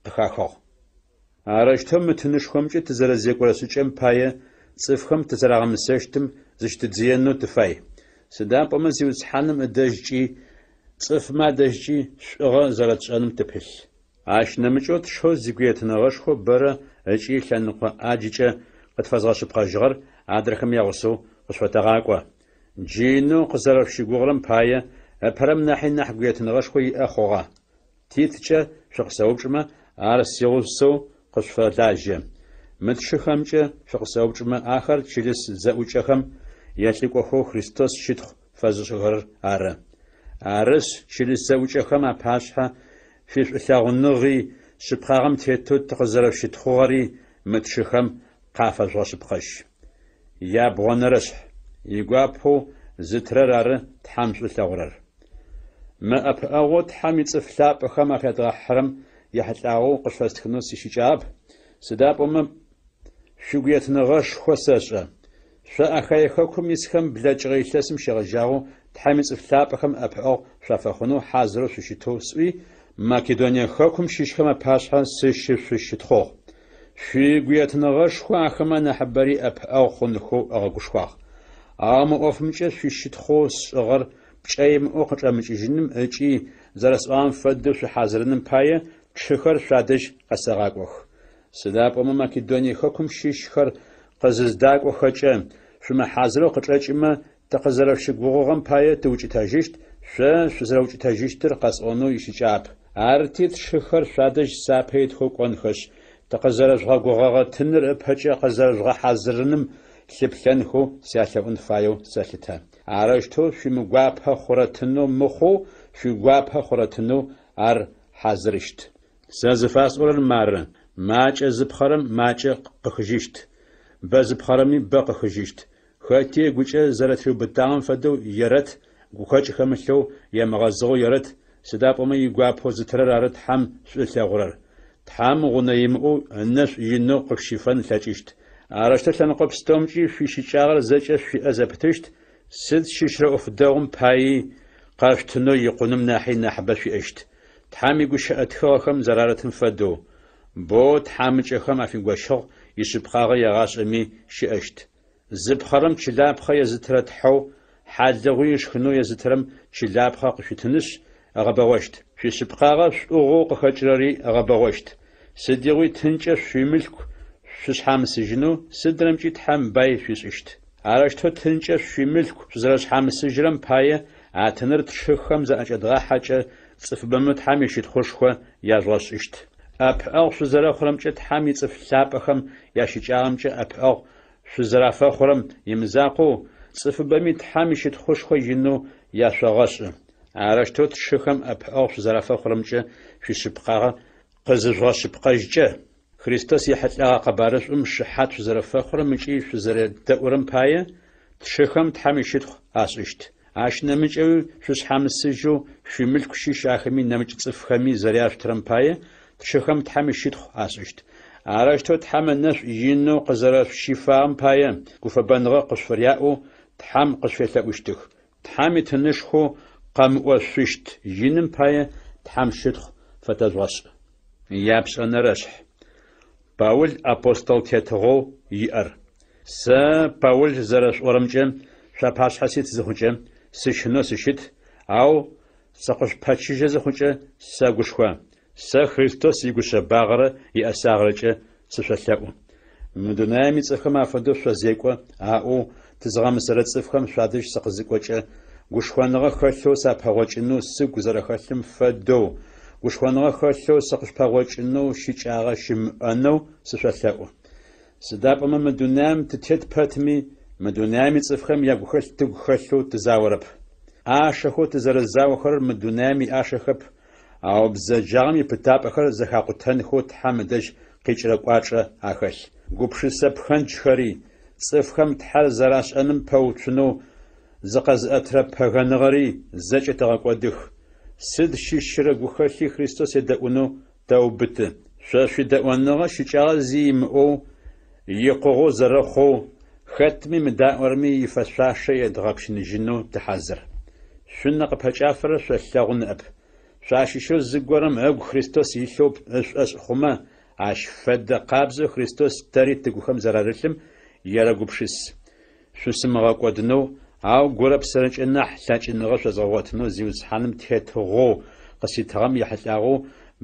къыхахыгъ. Арэущтэу мы тынышхомкӏэ тызэрэзекӏорэ шӏыкӏэм пае цӏыфхэм тызэрагъэмысэщтым зыщытыдзыенэу тыфай. Сыда пӏомэ Зиусхьаным ыдэжькӏи цӏыфмэ адэжькӏи шӏугъэ зэрэтшӏэным тыпылъ. Ащ нэмыкӏэу тшэу зигуетыныгъэшхо бэрэ ыкӏи лъэныкъо ӏаджыкӏэ къытфэзгъэшъыпкъэжьыгъэр адрэхэм ягъусэу къышъуфэтэгъакӏо. Джы инэу къызэрэшъущыгугъырэм пае ыпэрэм нахьи нахь гуетыныгъэшхо иӏэ хъугъэ. Титкӏэ шъукъысэупчӏымэ, ар сигъусэу къышъуфэлажьэ. Мы тшыхэмкӏэ шъукъысэупчӏымэ, ахэр чылыс зэӏукӏэхэм ялӏыкӏохэу Христос щытхъу фэзышӏыхэрэр ары. Арышъ, чылыс зэӏукӏэхэм апашъхьэ шъуишӏулъэгъуныгъи, шъыпкъагъэм тетэу тыкъызэрэшъущытхъугъэри мы тшыхэм къафэжъугъэшъыпкъэжь. Ябгъонэрэшъхь, игуапэу зытырэр ары Тхьэм шӏу ылъэгъурэр. Мы ӏэпыӏэгъоу Тхьэм ицӏыф лъапӏэхэм афядгъэхьырэм ехьылӏагъэу къышъуфэстхынэу сищыкӏагъэп, сыда пӏомэ шъуигуетыныгъэшхо сэшӏэ. Шъо Ахае хэкум исхэм блэкӏыгъэ илъэсым щегъэжьагъэу Тхьэм ицӏыф лъапӏэхэм ӏэпыӏэгъу шъуафэхъунэу хьазырэу шъущытэу сӏуи, Македоние хэкум щыщхэм апашъхьэ сыщышъущытхъугъ. Шъуигуетыныгъэшхо ахэмэ анахьыбэри ӏэпыӏэгъу хъунхэу ыгъэгушхуагъ. Ау мы ӏофымкӏэ шъуищытхъоу сшӏыгъэр пкӏэ имыӏэу къычӏэмыкӏыжьыным ыкӏи зэрэсӏуагъэм фэдэу шъухьазырыным пае тшыхэр шъуадэжь къэсэгъакӏох. Сыда пӏомэ Македоние хэкум щыщхэр къызыздакӏохэкӏэ, шъумыхьазырэу къычӏэкӏымэ, тыкъызэрэшъущыгугъыгъэм пае тыукӏытэжьыщт, шъо шъузэрэукӏытэжьыщтыр къэсӏонэу ищыкӏагъэп. Арти, тшыхэр шъуадэжь сапэ итхэу кӏонхэшъ, тыкъызэрэжъугъэгугъэгъэ тыныр ыпэкӏэ къызэрэжъугъэхьазырыным лъыплъэнхэу сялъэӏун фаеу сэлъытэ. Арэущтэу шъуимыгуапэ хъурэ тынэу мыхъоу, шъуигуапэ хъурэ тынэу ар хьазырыщт. Сэ зыфасӏорэр мары, макӏэ зыпхъэрэм макӏэ къыхыжьыщт, бэ зыпхъэрэми бэ къыхыжьыщт. Хэти ыгукӏэ зэрэтыриубытагъэм фэдэу ерэт, гухэкӏ хэмылъэу, емыгъэзыгъэу ерэт, сыда пӏомэ игуапэу зытырэр ары Тхьэм шӏу ылъэгъурэр. Тхьэм гъунэ имыӏэу ынэшӏу инэу къышъущифэн ылъэкӏыщт. Арэущтэу лъэныкъо пстэумкӏи шъуищыкӏагъэр зэкӏэ шъуиӏэ зэпытыщт, сыд щыщрэ ӏоф дэгъум паий къэшъутынэу икъуным нахьи нахьыбэ шъуиӏэщт. Тхьэм игущыӏэ тхыгъэхэм зэрарытым фэдэу, Боу тхьамыкӏэхэм афигощыгъ, ишъыпкъагъэ егъашӏэми щыӏэщт. Зыпхъэрэм чылапхъэ езытырэ Тхьэу хьалыгъуи ышхынэу езытырэм чылапхъэ къышъуитынышъ, ыгъэбэгъощт. Шъуишъыпкъагъэ шӏугъэу къыхэкӏырэри ыгъэбэгъощт. Сыдигъуи тынкӏэ шъуимылъку шъушъхьамысыжьынэу сыдрэмкӏи Тхьэм бай шъуишӏыщт. Арэущтэу тынкӏэ шъуимылъку шъузэрэшъхьамысыжьырэм пае а тыныр тшыхэм заӏэкӏэдгъахьэкӏэ цӏыфыбэмэ Тхьэм ищытхъушхо яжъугъэшӏыщт. ӏэпыӏэгъу шъузэрэхъурэмкӏэ Тхьэм ицӏыф лъапӏэхэм ящыкӏагъэмкӏэ ӏэпыӏэгъу шъузэрафэхъурэм имызакъоу, цӏыфыбэми Тхьэм ищытхъушхо инэу яшъогъэшӏы. Арэущтэу тшыхэм ӏэпыӏэгъу шъузэрафэхъурэмкӏэ шъуишъыпкъагъэ къызыжъугъэшъыпкъэжькӏэ, Христос ехьылӏэгъэ къэбарышӏум шыхьат шъузэрэфэхъурэм ыкӏи шъузэредэӏурэм пае, тшыхэм Тхьэм ищытхъу ашӏыщт. Ащ нэмыкӏэуи шъушъхьамысыжьэу шъуимылъку щыщ ахэми нэмыкӏ цӏыфхэми зэряшъутырэм пае, тшыхэм Тхьэм ищытхъу ашӏыщт. Арэущтэу Тхьэм ынэшӏу инэу къызэрэшъущифагъэм пае, гуфэбэныгъэ къышъуфыряӏэу Тхьэм къышъуфелъэӏущтых. Тхьэм итынышхоу къэмыӏошъущт иным пае Тхьэм щытхъу фэтэжъугъэшӏ. Япшӏэнэрэшъхь. Паул апостол тетыгъоу иӏэр. Сэ, Паул зэрэшъуӏорэмкӏэ, шъуапашъхьэ сит зыхъукӏэ, сыщынэу сыщыт, ау сыкъышъупэчыжьэ зыхъукӏэ, сэгушхо. Сэ Христос игушъэбагъэрэ иӏэсагъэрэкӏэ сышъолъэӏу. Мы дунаим ицӏыфхэм афэдэу шъозекӏо аӏоу тызыгъэмысэрэ цӏыфхэм шъуадэжь сыкъызыкӏокӏэ, гушхоныгъэ хэлъэу сапэгъокӏынэу сыгу зэрэхэлъым фэдэу, гушхоныгъэ хэлъэу сыкъышъупэгъокӏынэу щыкӏагъэ щымыӏэнэу сышъолъэӏу. Сыда пӏомэ мы дунаим тытет пэтми, мы дунаим ицӏыфхэм ягухэлъ тыгу хэлъэу тызаорэп. ӏашэхэу тызэрэзаохэрэр мы дунаим иӏашэхэп, Ау бзэджагъэм ипытапӏэхэр зэхакъутэнхэу Тхьэм ыдэжь къикӏырэ кӏуачӏэ ахэлъ. Гупшысэ пхэнджхэри, цӏыфхэм Тхьэр зэрашӏэным пэуцунэу зыкъэзыӏэтырэ пэгэныгъэри зэкӏэ тэгъэкӏодых. Сыд щыщырэ гухэлъи Христос едэӏунэу тэубыты. Шъо шъуидэӏоныгъэ щыкӏагъэ зи имыӏэу, икъугъэу зэрэхъоу, хэтми мыдаӏорэми ифэшъуашэ едгъэпщыныжьынэу тыхьазыр. Шъунэ къыпэкӏафэрэр шъолъэгъу ныӏэп. Шъуащыщэу зыгорэм ыгу Христос илъэу ышӏошъ хъумэ, ащ фэдэ къабзэу Христос тэри тыгухэм зэрарылъым ерэгупшыс. Шъусымыгъэкӏодынэу, ау гурэ псэрэкӏэ нахь лъэкӏыныгъэ шъозгъэгъотынэу Зиусхьаным тетыгъоу къыситыгъэм ехьылӏагъэу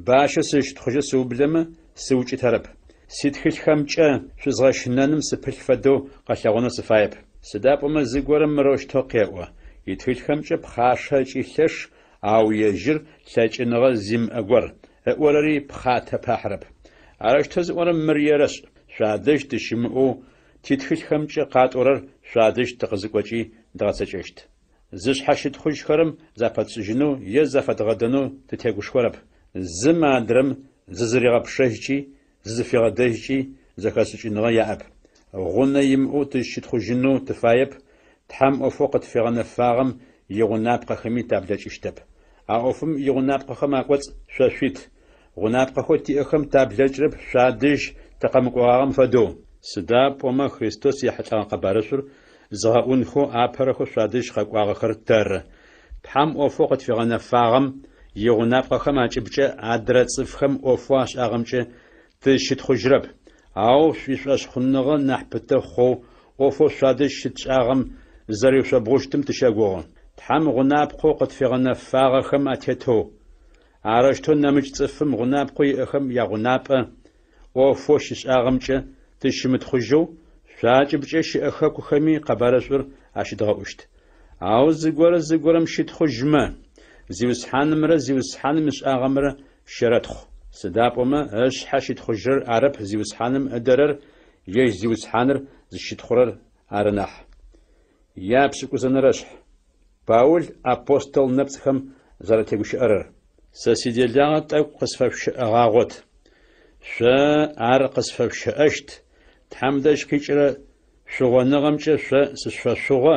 бащэ сызщытхъужьэу сыублэмэ, сыукӏытэрэп. Ситхылъхэмкӏэ шъузгъэщынэным сыпылъ фэдэу къэлъэгъонэу сыфаеп. Сыда пӏомэ зыгорэм мырэущтэу къеӏо, Итхылъхэмкӏэ пхъашэ ыкӏи лъэш, ау ежьыр лъэкӏыныгъэ зимыӏэ гор, ыӏорэри пхъатэ пахьырэп. Арэущтэу зыӏорэм мыр ерэшӏ, шъуадэжь тыщымыӏэу титхылъхэмкӏэ къатӏорэр шъуадэжь тыкъызыкӏокӏи дгъэцэкӏэщт. Зышъхьэщытхъужьхэрэм запэтшӏыжьынэу е зафэдгъэдэнэу тытегушхорэп. Зым адрэм зызыригъэпшэжькӏи зызыфигъэдэжькӏи зэхэшӏыкӏыныгъэ яӏэп. Гъунэ имыӏэу тызщытхъужьынэу тыфаеп, Тхьэм ӏофэу къытфигъэнэфагъэм игъунапкъэхэми таблэкӏыщтэп. А ӏофым игъунапкъэхэм акӏоцӏ шъо шъуит. Гъунапкъэхэу тиӏэхэм таблэкӏрэп шъуадэжь тыкъэмыкӏогъагъэм фэдэу. Сыда пӏомэ Христос ехьылӏэгъэ къэбарышӏур зыгъэӏунхэу апэрэхэу шъуадэжь къэкӏуагъэхэр тэры. Тхьэм ӏофэу къытфигъэнэфагъэм игъунапкъэхэм акӏыбкӏэ адрэ цӏыфхэм ӏофэу ашӏагъэмкӏэ тызщытхъужьрэп, ау шъуишӏошъхъуныгъэ нахь пытэ хъоу ӏофэу шъуадэжь щытшӏагъэм зызэриушъобгъущтым тыщэгугъы. Тхьэм гъунапкъэу къытфигъэнэфагъэхэм атетэу, арэущтэу нэмыкӏ цӏыфым гъунапкъэу иӏэхэм ягъунапӏэ, ӏофэу щишӏагъэмкӏэ тызщымытхъужьэу, шъуакӏыбкӏэ щыӏэ хэкухэми къэбарышӏур ащыдгъэӏущт. Ау зыгорэ зыгорэм щытхъужьмэ, Зиусхьанымрэ Зиусхьаным ышӏагъэмрэ щэрэтхъу. Сыда пӏомэ ышъхьэ щытхъужьрэр арэп Зиусхьаным ыдэрэр, ежь Зиусхьаныр зыщытхъурэр ары нахь. Япшӏыкӏузэнэрэшъхь. Паул апостол нэпцӏхэм зэратегущыӏэрэр. Сэ сиделагъэ тӏэкӏу къысфэшъущыӏэгъагъот. Шъо ар къысфэшъущыӏэщт, Тхьэм дэжь къикӏырэ. Шъугъоныгъэмкӏэ шъо сышъуфэшъугъо,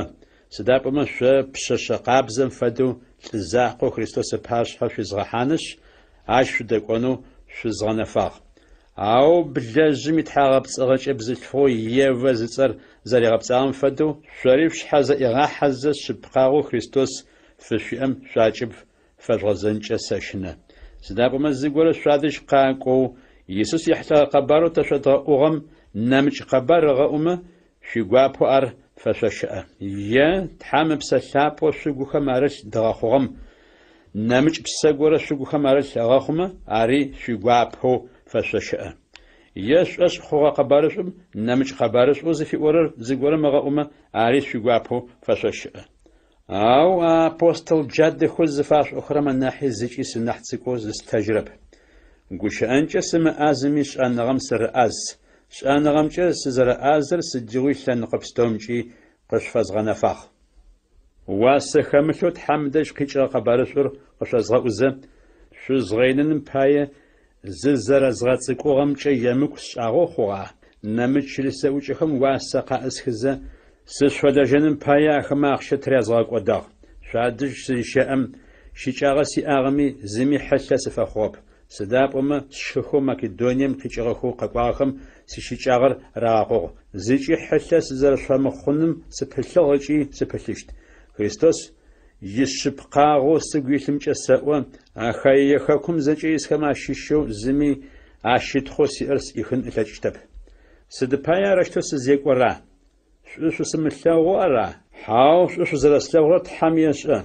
сыда пӏомэ шъо пшъэшъэ къабзэм фэдэу лӏы закъоу Христос ыпашъхьэ шъуизгъэхьанышъ, ащ шъудэкӏонэу шъузгъэнэфагъ. Ау блэжъым итхьагъэпцӏыгъэкӏэ бзылъфыгъэу Евэ зыцӏэр зэригъэпцӏагъэм фэдэу, шъори шъушъхьэ зэӏигъахьэзэ шъыпкъагъэу Христос фышъуиӏэм шъуакӏыб фэжъугъэзэнкӏэ сэщынэ. Сыда пӏомэ зыгорэ шъуадэжь къакӏоу, Исус ехьылӏэгъэ къэбарэу тэ шъодгъэӏугъэм нэмыкӏ къэбар ыгъэӏумэ, шъуигуапэу ар фэшъощыӏэ. Е Тхьэм Ыпсэ Лъапӏэу шъугухэм арылъ дгъэхъугъэм нэмыкӏ псэ горэ шъугухэм арылъ ыгъэхъумэ, ари шъуигуапэу фэшъощыӏэ. Е шъушӏошъ хъугъэ къэбарышӏум нэмыкӏ къэбарышӏоу зыфиӏорэр зыгорэм ыгъэӏумэ, ари шъуигуапэу фэшъощыӏэ. Ау а апостол джадэхэу зыфашъуӏохэрэм анахьи зыкӏи сынахь цӏыкӏоу зыслъытэжьырэп. Гущыӏэнкӏэ сымыӏазэми шӏэныгъэм сырыӏаз, шӏэныгъэмкӏэ сызэрэӏазэр сыдигъуи лъэныкъо пстэумкӏи къышъуфэзгъэнэфагъ. Уасэ хэмылъэу Тхьэм дэжь къикӏыгъэ къэбарышӏур къышъозгъэӏузэ, шъузгъэиныным пае зызэрэзгъэцӏыкӏугъэмкӏэ емыкӏу сшӏагъэу хъугъа? Нэмыкӏ чылыс зэӏукӏэхэм уасэ къаӏысхызэ, сышъуфэлэжьэным пае ахэмэ ахъщэ тырязгъэкӏодагъ. Шъуадэжь сызщэӏэм, щыкӏагъэ сиӏагъэми, зыми хьылъэ сыфэхъугъэп. Сыда пӏомэ сшыхэу Македонием къикӏыгъэхэу къэкӏуагъэхэм сищыкӏагъэр рагъэкъугъ. Зыкӏи хьылъэ сызэрэшъуфэмыхъуным сыпылъыгъ ыкӏи сыпылъыщт. Христос ишъыпкъагъэу сыгу илъымкӏэ сэӏо, Ахаие хэкум зэкӏэ исхэм ащыщэу зыми а щытхъоу сиӏэр сӏихын ылъэкӏыщтэп. Сыд пае арэущтэу сызекӏора? Шӏу шъусымылъэгъоу ара? Хьау, шӏу шъузэрэслъэгъурэр Тхьэм ешӏэ.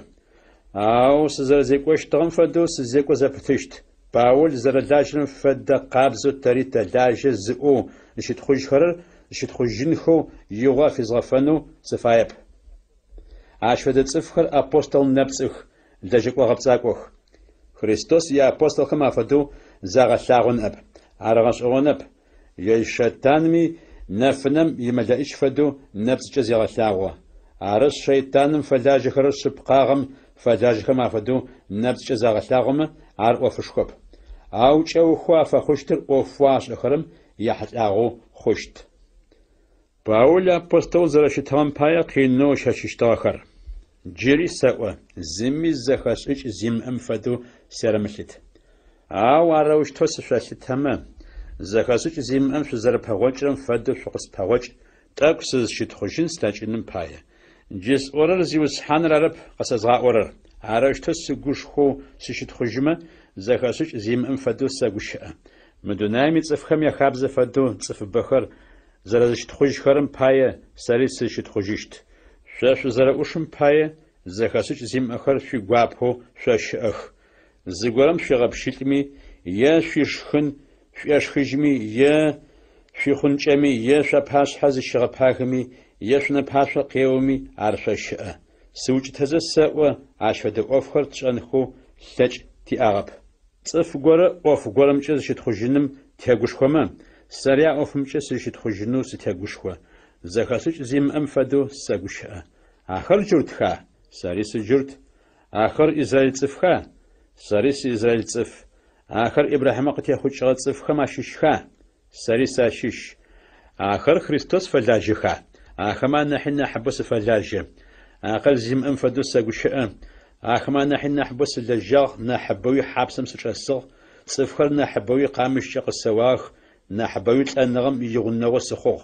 Ау сызэрэзекӏощтыгъэм фэдэу сызекӏо зэпытыщт. Паул зэрэлажьэрэм фэдэ къабзэу тэри тэлажьэ зыӏоу зыщытхъужьхэрэр зыщытхъужьынхэу игъо афизгъэфэнэу сыфаеп. Ащ фэдэ цӏыфхэр апостол нэпцӏых, лэжьэкӏо гъэпцӏакӏох. Христос иапостолхэм афэдэу загъэлъагъо ныӏэп. Ар гъэшӏэгъонэп, ежь шэйтанми нэфынэм имэлэӏич фэдэу нэпцӏкӏэ зегъэлъагъо. Арышъ, шэйтаным фэлажьэхэрэр шъыпкъагъэм фэлажьэхэм афэдэу нэпцӏкӏэ загъэлъагъомэ, ар ӏофышхоп. Ау кӏэухэу афэхъущтыр ӏофэу ашӏэхэрэм яхьылӏагъэу хъущт. Паул апостол зэрэщытыгъэм пае къинэу ыщэчыщтыгъэхэр. Джыри сэӏо, зыми зэхэшӏыкӏ зимыӏэм фэдэу серэмылъыт. Ау арэущтэу сышъолъытэмэ, зэхэшӏыкӏ зимыӏэм шъузэрэпэгъокӏырэм фэдэу шъукъыспэгъокӏ, тӏэкӏу сызщытхъужьын слъэкӏыным пае. Джы сӏорэр Зиусхьаныр арэп къэсэзгъаӏорэр. Арэущтэу сыгушхоу сыщытхъужьымэ, зэхэшӏыкӏ зимыӏэм фэдэу сэгущыӏэ. Мы дунаим ицӏыфхэм яхабзэ фэдэу цӏыфыбэхэр зэрэзыщытхъужьхэрэм пае сэри сызщытхъужьыщт. Шъо шъузэрэӏушым пае зэхэшӏыкӏ зимыӏэхэр шъуигуапэу шъощыӏэх. Зыгорэм шъуигъэпщылӏми, е шъуишхын шъуешхыжьми, е шъуихъункӏэми, е шъуапашъхьэ зыщигъэпагэми, е шъунэпашъо къеоми, ар шъощыӏэ. Сыукӏытэзэ сэӏо, ащ фэдэ ӏофхэр тшӏэнхэу лъэкӏ тиӏагъэп. Цӏыф горэ ӏоф горэмкӏэ зыщытхъужьыным тегушхомэ, сэри а ӏофымкӏэ сызщытхъужьынэу сытегушхо. Зэхэшӏыкӏ зимыӏэм фэдэу сэгущыӏэ. Ахэр джуртха? Сэри сыджурт. Ахэр израил цӏыфха? Сэри сыизраил цӏыф. Ахэр Ибрахьимэ къытехъукӏыгъэ цӏыфхэм ащыщха? Сэри сащыщ. Ахэр Христос фэлажьэха? Ахэмэ анахьи нахьыбэу сыфэлажьэ. Акъыл зимыӏэм фэдэу сэгущыӏэ. Ахэмэ анахьи нахьыбэу сылэжьагъ, нахьыбэуи хьапсэм сычӏэсыгъ, цӏыфхэр нахьыбэуи къамыщкӏэ къысэуагъэх, нахьыбэуи лӏэныгъэм игъунэгъу сыхъугъ.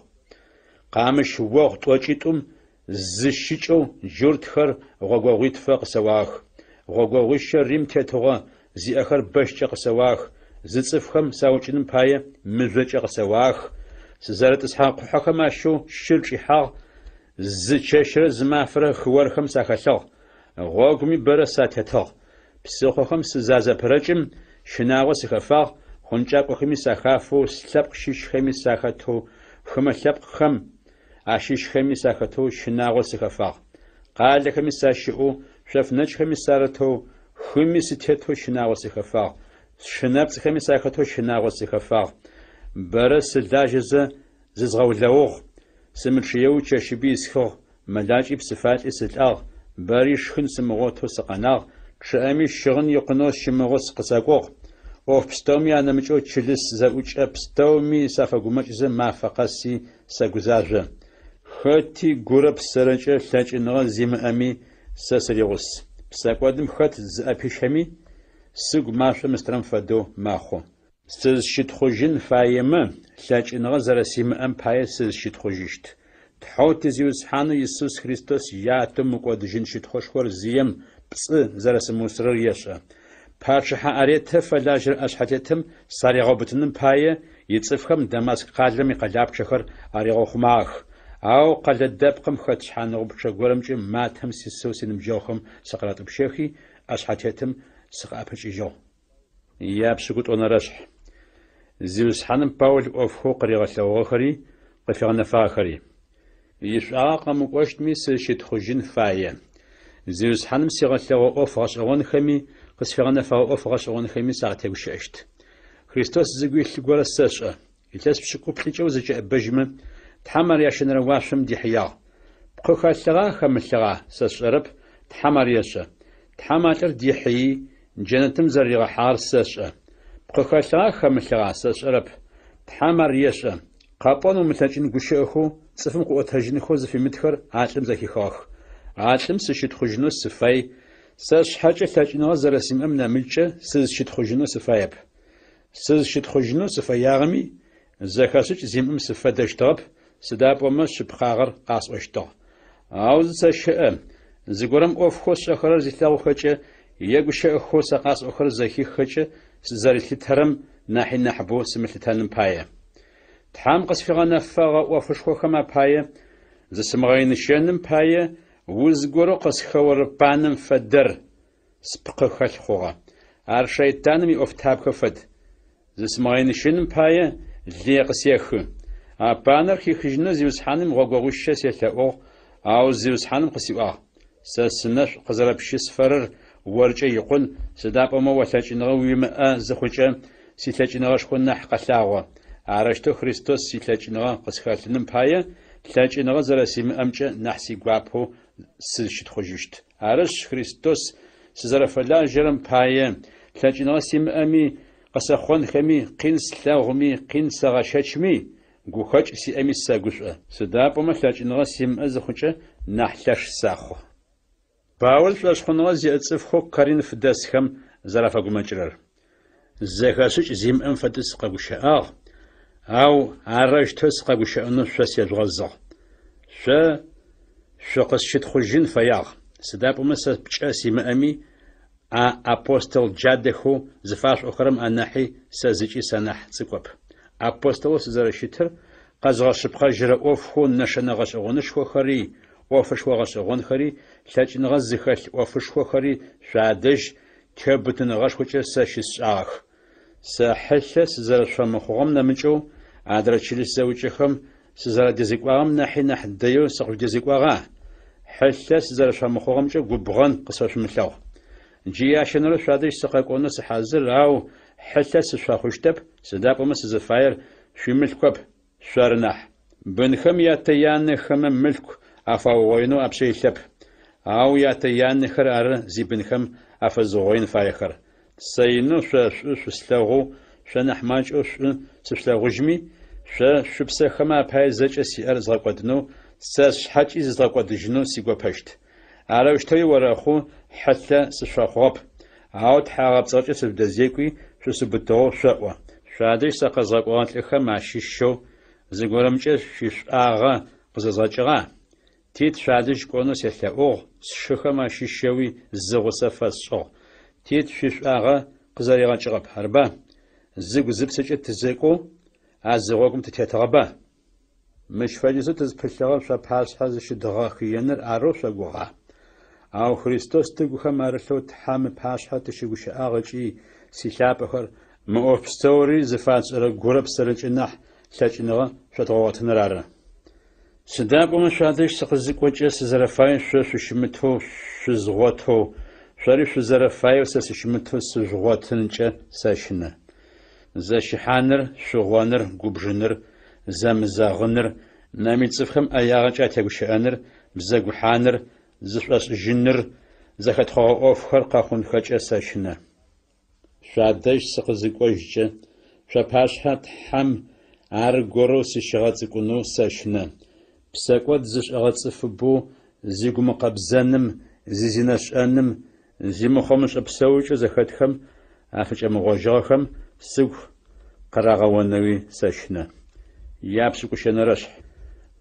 Къамыщ огъу тӏокӏитӏум зы щыкӏэу джуртхэр гъогогъуитфэ къысэуагъэх. Гъогогъуищэ Рим тетыгъо зиӏэхэр бэщкӏэ къысэуагъэх, зы цӏыфхэм саукӏыным пае мыжъокӏэ къысэуагъэх, сызэрытӏысхьэгъэ къухьэхэм ащэу щыр чӏихьагъ, зы чэщрэ зы мафэрэ хыорхэм сахэлъыгъ, гъогуми бэрэ сатетыгъ. Псыхъохэм сызазэпырэкӏым, щынагъо сыхэфагъ, хъункӏакӏохэми сахафэу, слъэпкъ щыщхэми сахэтэу, хымэ лъэпкъхэм ащыщхэми сахэтэу щынагъо сыхэфагъ. Къалэхэми сащыӏэу, шъоф нэкӏхэми сарытэу, хыми сытетэу щынагъо сыхэфагъ, сшы нэпцӏхэми сахэтэу щынагъо сыхэфагъ. Бэрэ сылажьэзэ зызгъэулэугъ, сымычъыеу чэщыби исхыгъ, мэлакӏи псыфалӏи сылӏагъ, бэри шхын сымыгъотэу сыкъэнагъ, чъыӏэми щыгъын икъунэу сщымыгъэу къысакӏугъ. ӏоф пстэуми анэмыкӏэу чылыс зэӏукӏэ пстэуми сафэгумэкӏзэ мафэ къэси сэгузажъо. Хэти гурэ псэрэкӏэ лъэкӏыныгъэ зимыӏэми сэ сыригъус. Псэкӏодым хэт зыӏэпищэми, сыгу машӏом ыстырэм фэдэу мэхъу. Сызщытхъужьын фаемэ, лъэкӏыныгъэ зэрэсимыӏэм пае сызщытхъужьыщт. Тхьэу ти Зиусхьанэу Исус Христос Ятэу мыкӏодыжьын щытхъушхор зием пцӏы зэрэсымыусырэр ешӏэ. Пачъыхьэ Аретэ фэлажьэрэ ӏэшъхьэтетым саригъэубытыным пае, ицӏыфхэм Дамаск къалэм икъэлапчъэхэр аригъэухъумагъэх. Ау къэлэ дэпкъым хэт шъхьаныгъупчъэ горэмкӏэ матэм сисэу синыбджэгъухэм сыкъыратӏупщэхи, ӏэшъхьэтетым сыкъыӏэпыкӏыжьыгъ. Япшӏыкӏутӏонэрэшъхь. Зиусхьаным Паул ӏофхэу къыригъэлъэгъугъэхэри къыфигъэнэфагъэхэри. Ишӏуагъэ къэмыкӏощтми сызщытхъужьын фае. Зиусхьаным сигъэлъэгъугъэ ӏоф гъэшӏэгъонхэми къысфигъэнэфэгъэ ӏоф гъэшӏэгъонхэми сакъытегущыӏэщт. Христос зыгу илъ горэ сэшӏэ. Илъэс пшӏыкӏуплӏыкӏэ узэкӏэӏэбэжьмэ, Тхьэм ар ящэнэрэ уашъом дихьыягъ. Пкъы хэлъыгъа, хэмылъыгъа, сэ сшӏэрэп, Тхьэм ар ешӏэ. Тхьэм а лӏыр дихьыий, джэнэтым зэрэригъэхьагъэр сэшӏэ. Пкъы хэлъыгъа, хэмылъыгъа, сэ сшӏэрэп, Тхьэм ар ешӏэ. Къэпӏон умылъэкӏын гущыӏэхэу, цӏыфым къыӏотэжьынхэу зыфимытхэр а лӏым зэхихыгъэх. А лӏым сыщытхъужьынэу сыфай, сэ сшъхьэкӏэ лъэкӏыныгъэ зэрэсимыӏэм нэмыкӏкӏэ сызщытхъужьынэу сыфаеп. Сызщытхъужьынэу сыфэягъэми, зэхэшӏыкӏ зимыӏэм сыфэдэщтыгъэп, сыда пӏомэ шъыпкъагъэр къасӏощтыгъ. Ау зысэщыӏэ, зыгорэм ӏофхэу сшӏэхэрэр зилъэгъухэкӏэ е гущыӏэхэу сэ къасӏохэрэр зэхиххэкӏэ сызэрилъытэрэм нахьи нахьыбэу сымылъытэным пае. Тхьэм къысфигъэнэфэгъэ ӏофышхохэм апае, зысымыгъэиныщэным пае, уз горэу къысхэорэ панэм фэдэр спкъы хэлъ хъугъэ. Ар шэйтаным иӏофтабгэ фэд. Зысымыгъэиныщэным пае лые къысехы. А панэр хихыжьынэу Зиусхьаным гъогогъуищэ селъэӏугъ, ау Зиусхьаным къысиӏуагъ, Сэ сынэшӏу къызэрэпщысфэрэр оркӏэ икъун, сыда пӏомэ о лъэкӏыныгъэ уимыӏэ зыхъукӏэ, силъэкӏыныгъэшхо нахь къэлъагъо. Арэущтэу Христос илъэкӏыныгъэ къысхэлъыным пае, лъэкӏыныгъэ зэрэсимыӏэмкӏэ нахь сигуапэу сызщытхъужьыщт. Арышъ, Христос сызэрэфэлажьэрэм пае, лъэкӏыныгъэ симыӏэми, къысэхъонхэми, къин слъэгъуми, къин сэгъэщэчми, гухэкӏ сиӏэми сэгушӏо. Сыда пӏомэ лъэкӏыныгъэ симыӏэ зыхъукӏэ, нахь лъэш сэхъу. Паул шӏошъхъуныгъэ зиӏэ цӏыфхэу Коринф дэсхэм зэрафэгумэкӏырэр. Зэхэшӏыкӏ зимыӏэм фэдэу сыкъэгущыӏагъ, ау арэущтэу сыкъэгущыӏэнэу шъо сежъугъэзыгъ. Шъо шъукъысщытхъужьын фэягъ, сыда пӏомэ сэ пкӏэ симыӏэми, а апостол джадэхэу зыфашъуӏохэрэм анахьи сэ зыкӏи санахь цӏыкӏоп. Апостолэу сызэрэщытыр къэзгъэшъыпкъэжьырэ ӏофхэу нэшэнэ гъэшӏэгъонышхохэри, ӏофышхо гъэшӏэгъонхэри, лъэкӏыныгъэ зыхэлъ ӏофышхохэри шъуадэжь теубытыныгъэшхокӏэ сэ щысшӏагъэх. Сэ хьылъэ сызэрэшъуфэмыхъугъэм нэмыкӏэу, адрэ чылыс зэӏукӏэхэм сызэрадэзекӏуагъэм нахьи нахь дэеу сыкъыжъудэзекӏуагъа? Хьылъэ сызэрэшъуфэмыхъугъэмкӏэ губгъэн къысфэшъумылъэгъу. Джы ящэнэрэу шъуадэжь сыкъэкӏонэу сыхьазыр, ау хьылъэ сышъуфэхъущтэп, сыда пӏомэ сызыфаер шъуимылъкоп, шъоры нахь. Бынхэм ятэ-янэхэмэ мылъку афаугъоинэу апшъэ илъэп, ау ятэ-янэхэр ары зибынхэм афэзыугъоин фаехэр. Сэ инэу шъо шӏу шъуслъэгъоу, шъо нахь макӏэу шӏу сышъулъэгъужьми, шъо шъупсэхэмэ апае зэкӏэ сиӏэр згъэкӏодынэу, сэ сшъхьэкӏи зызгъэкӏодыжьынэу сигопэщт. Арэущтэуи орэхъу, хьылъэ сышъуфэхъугъэп, ау тхьагъэпцӏыгъэкӏэ сыжъудэзекӏуи, шъусыубытыгъэу шъоӏо. Шъуадэжь сэ къэзгъэкӏогъэ лӏыхэм ащыщэу зыгорэмкӏэ шъуишӏуагъэ къызэзгъэкӏыгъа? Тит шъуадэжь кӏонэу селъэӏугъ, сшыхэм ащыщэуи зы гъусэ фэсшӏыгъ. Тит шъуишӏуагъэ къызэригъэкӏыгъэп, арыба? Зыгу-зыпсэкӏэ тызэкӏоу а зы гъогум тытетыгъэба? Мыщ фэдизэу тызпылъыгъэр шъуапашъхьэ зыщыдгъэхыеныр арэу шъогугъа? Ау Христос тыгухэм арылъэу Тхьэм ыпашъхьэ тыщыгущыӏагъ ыкӏи, силъапӏэхэр, мы ӏоф пстэури зыфатшӏэрэ гурэ псэрэкӏэ нахь лъэкӏыныгъэ шъодгъэгъотыныр ары. Сыда пӏомэ шъуадэжь сыкъызыкӏокӏэ сызэрэфаеу шъо шъущымытэу шъузгъотэу, шъори шъузэрэфаеу сэ сыщымытэу сыжъугъотынкӏэ сэщынэ. Зэщыхьаныр, шъугъоныр, губжыныр, зэмызэгъыныр, нэмыкӏ цӏыфхэм ӏэягъэкӏэ атегущыӏэныр, бзэгухьаныр, зышӏошӏыжьыныр, зэхэтхъогъэ ӏофхэр къэхъунхэкӏэ сэщынэ. Шъуадэжь сыкъызыкӏожькӏэ, шъуапашъхьэ Тхьэм аргорэу сыщигъэцӏыкӏунэу сэщынэ. Псэкӏод зышӏэгъэ цӏыфыбэу зигумыкъэбзэным, зизинэшӏэным, зимыхъомышӏэ псэукӏэу зэхэтхэм афыкӏэмыгъожьыгъэхэм сыгу къырагъэонэуи сэщынэ. Япшӏыкӏущэнэрэшъхь.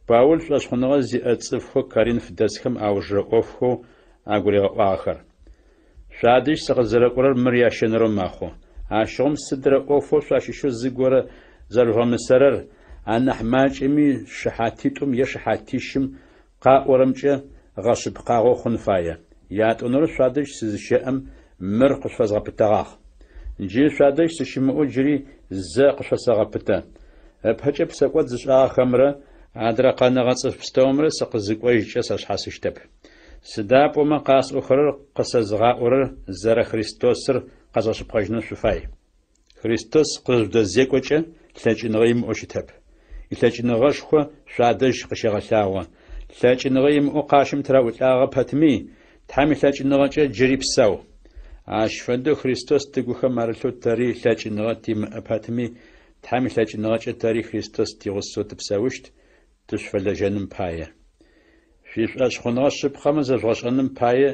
Паул шӏошъхъуныгъэ зиӏэ цӏыфхэу Коринф дэсхэм аужырэ ӏофхэу агуригъэӏуагъэхэр. Шъуадэжь сыкъызэрэкӏорэр мыр ящэнэрэу мэхъу. Ащыгъум сыдрэ ӏофэу шъуащыщэу зыгорэ зэрэжъугъэмысэрэр, анахь макӏэми шыхьатитӏум е шыхьатищым къаӏорэмкӏэ гъэшъыпкъагъэу хъун фае. Ятӏонэрэу шъуадэжь сызыщэӏэм мыр къышъуфэзгъэпытэгъагъ. Джы шъуадэжь сыщымыӏэу джыри зэ къышъуфэсэгъэпытэ. Ыпэкӏэ псэкӏод зышӏагъэхэмрэ адрэ къэнэгъэ цӏыф пстэумрэ сыкъызыкӏожькӏэ сашъхьасыщтэп. Сыда пӏомэ къасӏохэрэр къысэзыгъаӏорэр зэрэ Христосыр къэзгъэшъыпкъэжьынэу шъуфай. Христос къызжъудэзекӏокӏэ лъэкӏыныгъэ имыӏэу щытэп. Илъэкӏыныгъэшхо шъуадэжь къыщегъэлъагъо. Лъэкӏыныгъэ имыӏэу къащым тыраӏулӏагъэ пэтми, Тхьэм илъэкӏыныгъэкӏэ джыри псэу. Ащ фэдэу Христос тыгухэм арылъэу тэри лъэкӏыныгъэ тимыӏэ пэтми, Тхьэм илъэкӏыныгъэкӏэ тэри Христос тигъусэу тыпсэущт, тышъуфэлэжьэным пае. Шъуишӏошъхъуныгъэ шъыпкъэмэ зэжъугъэшӏэным пае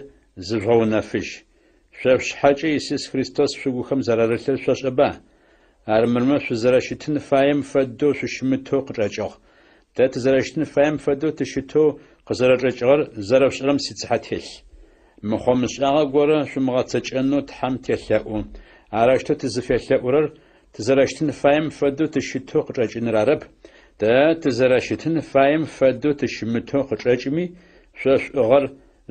зыжъугъэунэфыжь. Шъо шъушъхьэкӏэ Исус Христос шъугухэм зэрарылъыр шъошӏэба? Армырмэ шъузэрэщытын фаем фэдэу шъущымытэу къычӏэкӏыгъ. Тэ тызэрэщытын фаем фэдэу тыщытэу къызэрэчӏэкӏыгъэр зэрэшъушӏэрэм сицыхьэ телъ. Мыхъо-мышӏагъэ горэ шъумыгъэцэкӏэнэу Тхьэм телъэӏу. Арэущтэу тызыфелъэӏурэр тызэрэщытын фаем фэдэу тыщытэу къычӏэкӏыныр арэп, тэ тызэрэщытын фаем фэдэу тыщымытэу къычӏэкӏми, шъо шӏугъэр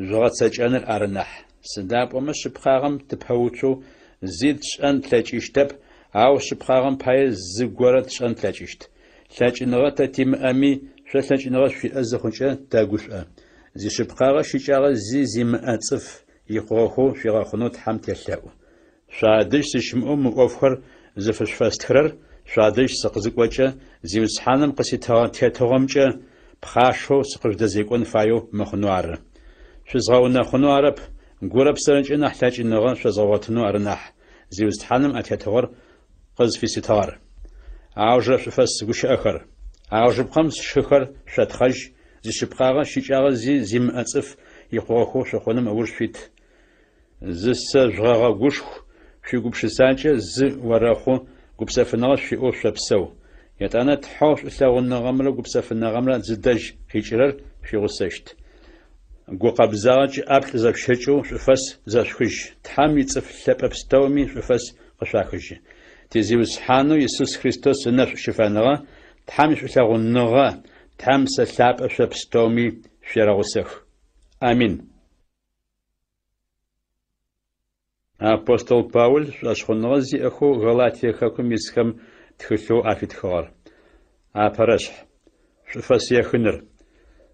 жъугъэцэкӏэныр ары нахь. Сыда пӏомэ шъыпкъагъэм тыпэуцоу зи тшӏэн тлъэкӏыщтэп, ау шъыпкъагъэм пае зыгорэ тшӏэн тлъэкӏыщт. Лъэкӏыныгъэ тэ тимыӏэми, шъо лъэкӏыныгъэ шъуиӏэ зыхъукӏэ тэгушӏо. Зишъыпкъагъэ щыкӏагъэ зи зимыӏэ цӏыф икъугъэхэу шъуигъэхъунэу Тхьэм телъэӏу. Шъуадэжь сыщымыӏэу мы ӏофхэр зыфышъуфэстхырэр шъуадэжь сыкъызыкӏокӏэ, Зиусхьаным къыситыгъэ тетыгъомкӏэ пхъашэу сыкъыжъудэзекӏон фаеу мыхъунэу ары. Шъузгъэунэхъунэу арэп, гурэ псэрэкӏэ нахь лъэкӏыныгъэ шъозгъэгъотынэу ары нахь, Зиусхьаным а тетыгъор къызфиситыгъэр. Аужырэ шӏуфэс гущыӏэхэр. Аужыпкъэм сшыхэр шъотхъэжь, зишъыпкъагъэ щыкӏагъэ зи зимыӏэ цӏыф икъугъэхэу шъухъуным ыуж шъуит. Зысэжъугъэгъэгушху, шъуигупшысакӏэ зы орэхъу, гупсэфыныгъэ шъуиӏэу шъопсэу. Етӏанэ Тхьэу шӏулъэгъуныгъэмрэ гупсэфыныгъэмрэ зыдэжь къикӏырэр шъуигъусэщт. Гукъэбзагъэкӏэ ӏаплӏ зэшъущэкӏэу шӏуфэс зэшъухыжь. Тхьэм ицӏыф лъэпӏэ пстэуми шӏуфэс къышъуахыжьы. Ти Зиусхьанэу Исус Христос ынэшӏу щыфэныгъэ, Тхьэм ишӏулъэгъуныгъэ, Тхьэм Псэ Лъапӏэ шъо пстэуми шъуерэгъусэх. Амин. Апостол Паул шӏошъхъуныгъэ зиӏэхэу Галатие хэкум исхэм тхылъэу афитхыгъэр. Апэрэшъхь. Шӏуфэс ехыныр.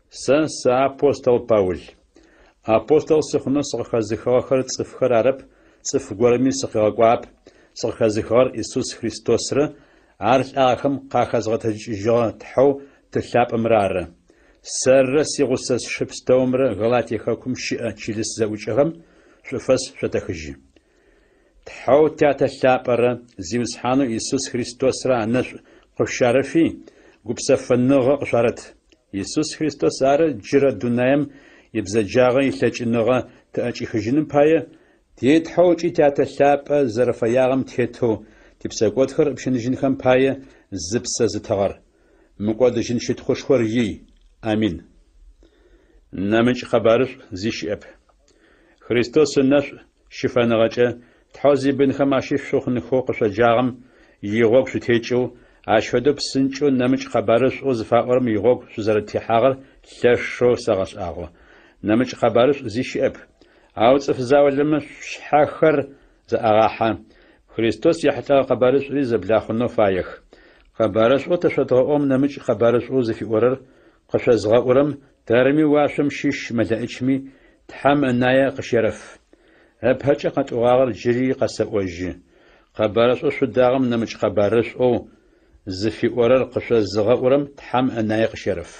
Сэ сыапостол Паул. Апостол сыхъунэу сыкъыхэзыхыгъэхэр цӏыфхэр арэп, цӏыф горэми сыкъигъэкӏуагъэп, сыкъыхэзыхыгъэр Исус Христосрэ ар лӏагъэхэм къахэзгъэтэджыкӏыжьыгъэ Тхьэу Ты лъапӏэмрэ ары. Сэррэ сигъусэ сшы пстэумрэ Галатие хэкум щыӏэ чылыс зэӏукӏэхэм шӏуфэс шъотэхыжьы. Тхьэу Тятэ лъапӏэрэ Зиусхьанэу Исус Христосрэ анэшӏу къышъущарэфи, гупсэфыныгъэ къышъуарэт. Исус Христос ары джырэ дунаем ибзэджагъэ илъэкӏыныгъэ тыӏэкӏихыжьыным пае, ти Тхьэу ыкӏи Тятэ лъапӏэ зэрэфэягъэм тетэу типсэкӏодхэр ыпщыныжьынхэм пае зыпсэ зытыгъэр. Мыкӏодыжьын щытхъушхор ий. Амин. Нэмыкӏ къэбарышӏу зи щыӏэп. Христос ынэшӏу щыфэныгъэкӏэ Тхьэу зибынхэм ащыщ шъухъунхэу къышъоджагъэм игъогу шъутекӏэу, ащ фэдэу псынкӏэу нэмыкӏ къэбарышӏоу зыфаӏорэм игъогу шъузэрэтехьагъэр лъэшэу сэгъэшӏагъо. Нэмыкӏ къэбарышӏу зи щыӏэп. Ау цӏыф заулэмэ шъушъхьэхэр зэӏагъахьэ, Христос ехьылӏэгъэ къэбарышӏури зэблахъунэу фаех. Къэбарышӏоу тэ шъодгъэӏугъэм нэмыкӏ къэбарышӏоу зыфиӏорэр къышъозгъэӏурэм тэрми уашъом щыщ мэлэӏичми Тхьэм ынае къыщерэф. Ыпэкӏэ къэтӏогъагъэр джыри къэсэӏожьы. Къэбарышӏоу шъудагъэм нэмыкӏ къэбарышӏоу зыфиӏорэр къышъозыгъэӏурэм Тхьэм ынае къыщерэф.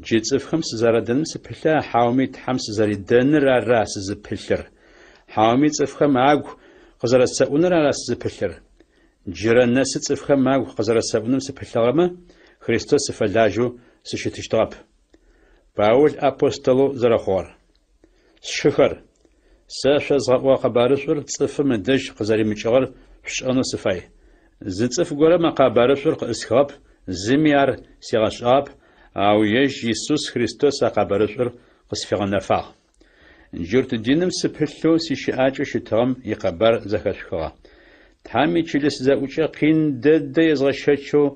Джы цӏыфхэм сызэрадэным сыпылъа хьауми Тхьэм сызэридэныр ара сызыпылъыр? Хьауми цӏыфхэм агу къызэрэсэӏуныр ара сызыпылъыр? Джырэ нэсы цӏыфхэм агу къызэрэсэӏуным сыпылъыгъэмэ, Христос сыфэлажьэу сыщытыщтыгъэп. Паул апостолэу зэрэхъугъэр. Сшыхэр, сэ шъозгъэӏугъэ къэбарышӏур цӏыфым ыдэжь къызэримыкӏыгъэр шъушӏэнэу сыфай. Зы цӏыф горэм а къэбарышӏур къыӏысхыгъэп, зыми ар сигъэшӏагъэп, ау ежь Исус Христос а къэбарышӏур къысфигъэнэфагъ. Джурт диным сыпылъэу сищыӏакӏэу щытыгъэм икъэбар зэхэшъухыгъэ. Тхьэм ичылыс зэӏукӏэ къин дэдэ езгъэщэчэу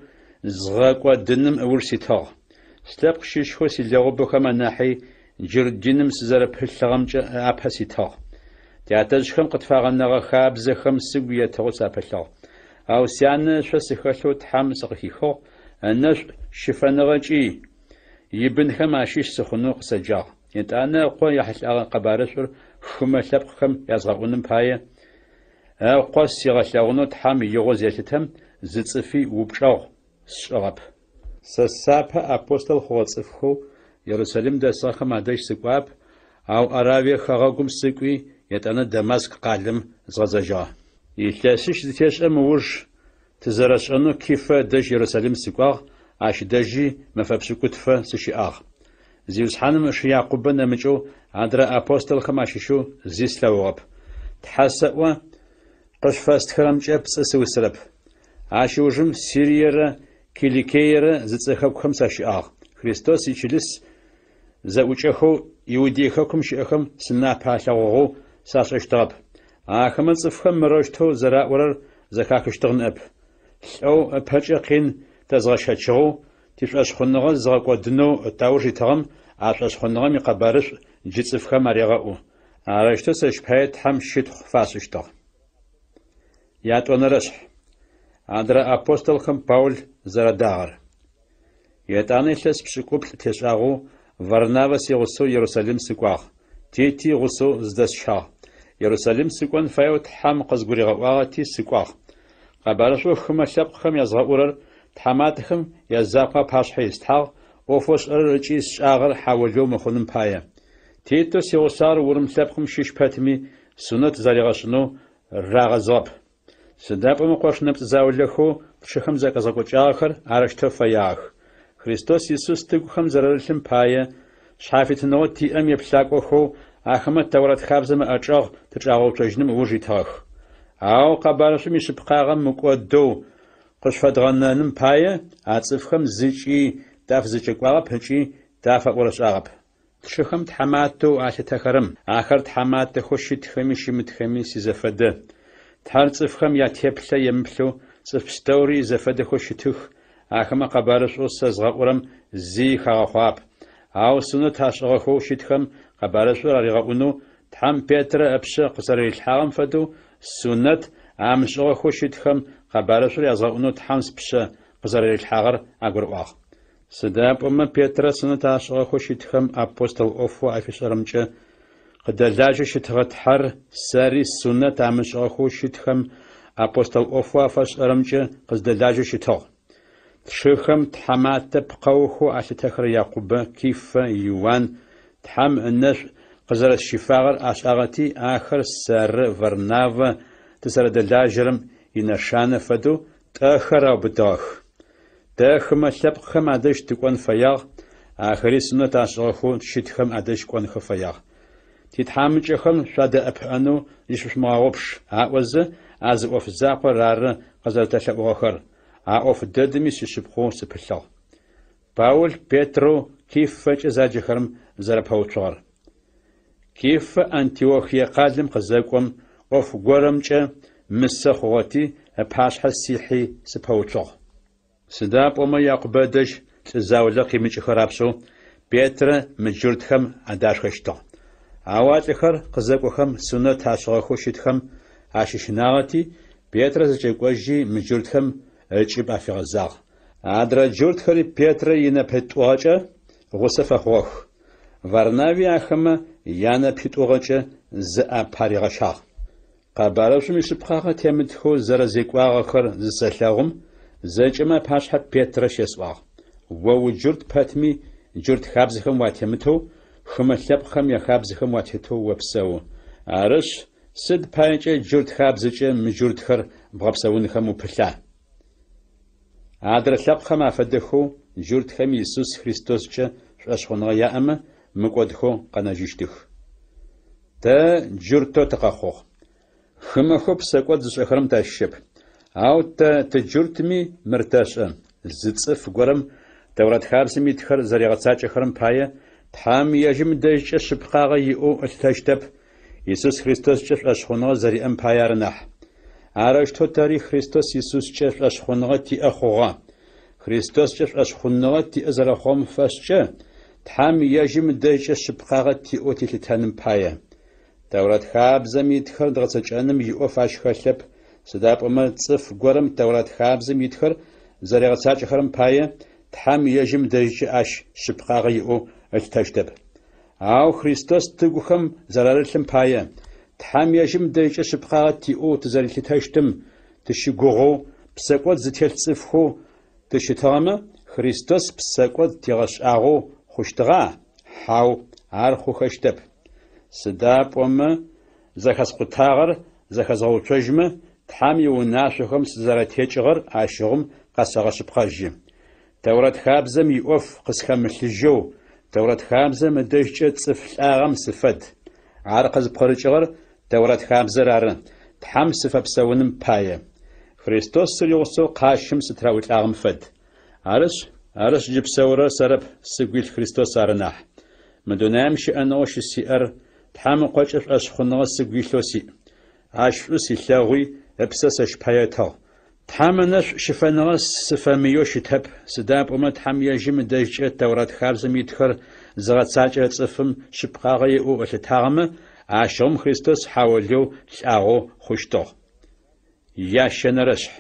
згъэкӏодыным ыуж ситыгъ. Слъэпкъ щыщхэу силэгъубэхэм анахьи джурт диным сызэрэпылъыгъэмкӏэ апэ ситыгъ. Тятэжъхэм къытфагъэнэгъэ хабзэхэм сыгу етыгъэу сапылъыгъ. Ау сянэ ышъо сыхэлъэу Тхьэм сыкъыхихыгъ, ынэшӏу щыфэныгъэкӏи ибынхэм ащыщ сыхъунэу къысэджагъ. Етӏанэ ыкъо ехьылӏэгъэ къэбарышӏур хымэ лъэпкъхэм язгъэӏуным пае, ыкъо сигъэлъэгъунэу Тхьэм игъо зелъытэм, зы цӏыфи упчӏэгъу сшӏыгъэп. Сэ сапэ апостол хъугъэ цӏыфхэу Ерусалим дэсыгъэхэм адэжь сыкӏуагъэп, ау Аравие хэгъэгум сыкӏуи, етӏанэ Дамаск къалэм згъэзэжьыгъэ. Илъэсищ зытешӏэм ыуж тызэрэшӏэнэу Кифэ ыдэжь Ерусалим сыкӏуагъ, ащ дэжьи мэфэ пшӏыкӏутфэ сыщыӏагъ. Зиусхьаным ышы Якъубэ нэмыкӏэу адрэ апостолхэм ащыщэу зи слъэгъугъэп. Тхьэ сэӏо, къышъуфэстхырэмкӏэ пцӏы сыусырэп. Ащ ыужым Сириерэ Киликиерэ зыцӏэ хэкухэм сащыӏагъ. Христос ичылыс зэӏукӏэхэу Иудей хэкум щыӏэхэм сынапэ алъэгъугъэу сашӏэщтыгъэп. Ахэмэ цӏыфхэм мырэущтэу зэраӏорэр зэхахыщтыгъ ныӏэп. Лӏэу ыпэкӏэ къин тэзгъэщэчыгъэу, тишӏошъхъуныгъэ зыгъэкӏодынэу тауж итыгъэм а шӏошъхъуныгъэм икъэбарышӏу джы цӏыфхэм арегъэӏу. Арэущтэу сэщ пае Тхьэм щытхъу фашӏыщтыгъ. Ятӏонэрэшъхь. Адрэ апостолхэм Паул зэрадагъэр. Етӏанэ илъэс пшӏыкӏуплӏ тешӏагъэу Варнавэ сигъусэу Ерусалим сыкӏуагъ, Тити гъусэу зыдэсщагъ. Ерусалим сыкӏон фаеу Тхьэм къызгуригъэӏуагъэти сыкӏуагъ. Къэбарышӏоу хымэ лъэпкъхэм язгъэӏурэр тхьаматэхэм язакъо апашъхьэ ислъхьагъ, ӏофэу сшӏэрэр ыкӏи сшӏагъэр хьаолэу мыхъуным пае. Титэу сигъусагъэр урым лъэпкъым щыщ пэтми, сунэт заригъэшӏынэу рагъэзыгъэп. Сыда пӏомэ къош нэпцӏ заулэхэу тшыхэм закӏэзгъэкӏокӏагъэхэр арэущтэу фэягъэх. Христос Исус тыгухэм зэрарылъым пае, шъхьафитыныгъэу тиӏэм еплъакӏохэу ахэмэ Тэурат хабзэм ыӏэчӏэгъ тычӏагъэуцожьыным ыуж итыгъэх. Ау къэбарышӏум ишъыпкъагъэ мыкӏодэу къышъуфэдгъэнэным пае, а цӏыфхэм зыкӏи тафызэкӏэкӏуагъэп ыкӏи тафэӏорышӏагъэп. Тшыхэм тхьаматэу алъытэхэрэм, ахэр тхьаматэхэу щытхэми щымытхэми сизэфэдэ. Тхьэр цӏыфхэм ятеплъэ емыплъэу цӏыф пстэури изэфэдэхэу щытых, ахэмэ къэбарышӏоу сэ згъэӏурэм зи хагъэхъуагъэп. Ау сунэт ашӏыгъэхэу щытхэм къэбарышӏур аригъэӏунэу Тхьэм Петрэ ыпшъэ къызэрэрилъхьагъэм фэдэу, сунэт амышӏыгъэхэу щытхэм къэбарышӏур язгъэӏунэу Тхьэм спшъэ къызэрэрилъхьагъэр агурыӏуагъ. Сыда пӏомэ Петрэ сунэт ашӏыгъэхэу щытхэм апостол ӏофэу афишӏэрэмкӏэ къыдэлажьэу щытыгъэ Тхьэр сэри сунэт амышӏыгъэхэу щытхэм апостол ӏофэу афэсшӏэрэмкӏэ къыздэлажьэу щытыгъ. Тшыхэм тхьаматэ пкъэухэу алъытэхэрэ Якъубэ, Кифэ, Иуан Тхьэм ынэшӏу къызэрэсщифагъэр ашӏагъэти, ахэр сэры Варнавэ тызэрэдэлажьэрэм инэшанэ фэдэу тӏэхэр аубытыгъэх. Тэ хымэ лъэпкъхэм адэжь тыкӏон фэягъ, ахэри сунэт ашӏыгъэхэу щытхэм адэжь кӏонхэ фэягъ. Титхьамыкӏэхэм шъуадэӏэпыӏэнэу зыщышъумыгъэгъупш, аӏозэ, а зы ӏоф закъор ары къызэрэтэлъэӏугъэхэр, а ӏоф дэдэми сишъыпкъэу сыпылъыгъ. Паул Петрэу Кифэкӏэ заджэхэрэм зэрэпэуцугъэр. Кифэ Антиохие къалэм къызэкӏом, ӏоф горэмкӏэ мысэ хъугъэти, ыпашъхьэ сихьи сыпэуцугъ. Сыда пӏомэ Якъубэ ыдэжь лӏы заулэ къимыкӏыхэ рапшӏэу Петрэ мыджуртхэм адашхэщтыгъ. Ау а лӏыхэр къызэкӏохэм сунэт ашӏыгъэхэу щытхэм ащыщынагъэти, Петрэ зэкӏэкӏожьи мыджуртхэм ыкӏыб афигъэзагъ. Адрэ джуртхэри Петрэ инэпитӏугъэкӏэ гъусэ фэхъугъэх. Варнави ахэмэ янэпитӏугъэкӏэ зыӏэпаригъэщагъ. Къэбарышӏум ишъыпкъагъэ темытхэу зэрэзекӏуагъэхэр зысэлъэгъум, зэкӏэмэ апашъхьэ Петрэ щесӏуагъ: О уджурт пэтми, джурт хабзэхэм уатемытэу, хымэ лъэпкъхэм яхабзэхэм уатетэу опсэу. Арышъ, сыд паекӏэ джурт хабзэкӏэ мыджуртхэр бгъэпсэунхэм упылъа? Адрэ лъэпкъхэм афэдэхэу Джуртхэми Исус Христоскӏэ шӏошъхъуныгъэ яӏэмэ, мыкӏодхэу къэнэжьыщтых. Тэ джуртэу тыкъэхъугъ. Хымэхэу псэкӏод зышӏэхэрэм тащыщэп. Ау тэ тыджуртми мыр тэшӏэ: зы цӏыф горэм Тэурат хабзэм итхэр зэригъэцакӏэхэрэм пае, Тхьэм ежьым ыдэжькӏэ шъыпкъагъэ иӏэу ылъытэщтэп, Исус Христоскӏэ шӏошъхъуныгъэ зэриӏэм пае ары нахь. Арэущтэу тэри Христос Исускӏэ шӏошъхъуныгъэ тиӏэ хъугъэ. Христоскӏэ шӏошъхъуныгъэ тиӏэ зэрэхъугъэм фэшӏкӏэ, Тхьэм ежьым ыдэжькӏэ шъыпкъагъэ тиӏэу тилъытэным пае. Тэурат хабзэм итхэр дгъэцэкӏэным иӏоф ащ хэлъэп, сыда пӏомэ цӏыф горэм Тэурат хабзэм итхэр зэригъэцакӏэхэрэм пае, Тхьэм ежьым ыдэжькӏэ ащ шъыпкъагъэ иӏэу ылъытэщтэп. Ау Христос тыгухэм зэрарылъым пае, Тхьэм ежьым ыдэжькӏэ шъыпкъагъэ тиӏэу тызэрилъытэщтым тыщыгугъэу, псэкӏод зытелъ цӏыфхэу тыщытыгъэмэ, Христос псэкӏод тигъэшӏагъэу хъущтыгъа? Хьау, ар хъухэщтэп. Сыда пӏомэ зэхэскъутагъэр зэхэзгъэуцожьмэ, Тхьэм иунашъохэм сызэрэтекӏыгъэр ащыгъум къэсэгъэшъыпкъэжьы. Тэурат хабзэм иӏоф къысхэмылъыжьэу, Тэурат хабзэм ыдэжькӏэ цӏыф лӏагъэм сыфэд. Ар къызпкъырыкӏыгъэр Тэурат хабзэр ары, Тхьэм сыфэпсэуным пае. Христос сыригъусэу къащым сытыраӏулӏагъэм фэд. Арышъ, арышъ джы псэурэр сэрэп, сыгу илъ Христос ары нахь. Мы дунаим щыӏэныгъэу щысиӏэр Тхьэм Ыкъокӏэ шӏошъхъуныгъэ сыгу илъэу сиӏ. Ащ шӏу силъэгъуи, ыпсэ сэщ пае ытыгъ. Тхьэм ынэшӏу щыфэныгъэ сыфэмыеу щытэп, сыда пӏомэ Тхьэм ежьым ыдэжькӏэ Тэурат хабзэм итхэр зыгъэцакӏэрэ цӏыфым шъыпкъагъэ иӏэу ылъытагъэмэ, ащыгъум Христос хьаолэу лӏагъэу хъущтыгъ. Ящэнэрэшъхь.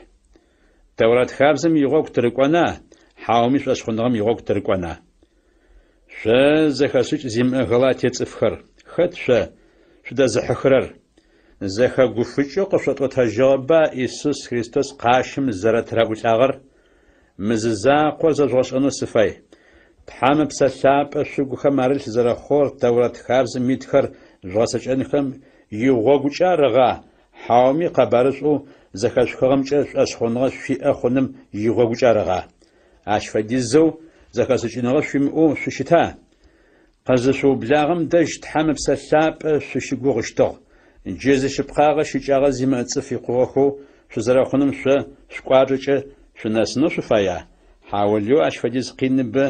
Тэурат хабзэм игъогу тырыкӏона, хьауми шӏошъхъуныгъэм игъогу тырыкӏона? Шъо зэхэшӏыкӏ зимыӏэ Галатие цӏыфхэр, хэт шъо шъудэзыхьыхырэр? Зэхэгуфыкӏэу къышъотӏотэжьыгъэба Исус Христос къащым зэрэтыраӏулӏагъэр? Мы зы закъор зэжъугъэшӏэнэу сыфай. Тхьэм Ыпсэ Лъапӏэ шъугухэм арылъ зэрэхъугъэр Тэурат хабзэм итхэр жъугъэцэкӏэнхэм игъогукӏэ арыгъа, хьауми къэбарышӏоу зэхэшъухыгъэмкӏэ шӏошъхъуныгъэ шъуиӏэ хъуным игъогукӏэ арыгъа? Ащ фэдизэу зэхэшӏыкӏыныгъэ шъуимыӏэу шъущыта? Къызышъуублагъэм дэжь Тхьэм Ыпсэ Лъапӏэ шъущыгугъыщтыгъ. Джы зишъыпкъагъэ щыкӏагъэ зимыӏэ цӏыф икъугъэхэу шъузэрэхъуным шъо шъукӏуачӏэкӏэ шъунэсынэу шъуфая? Хьаулыеу ащ фэдиз къиныбэ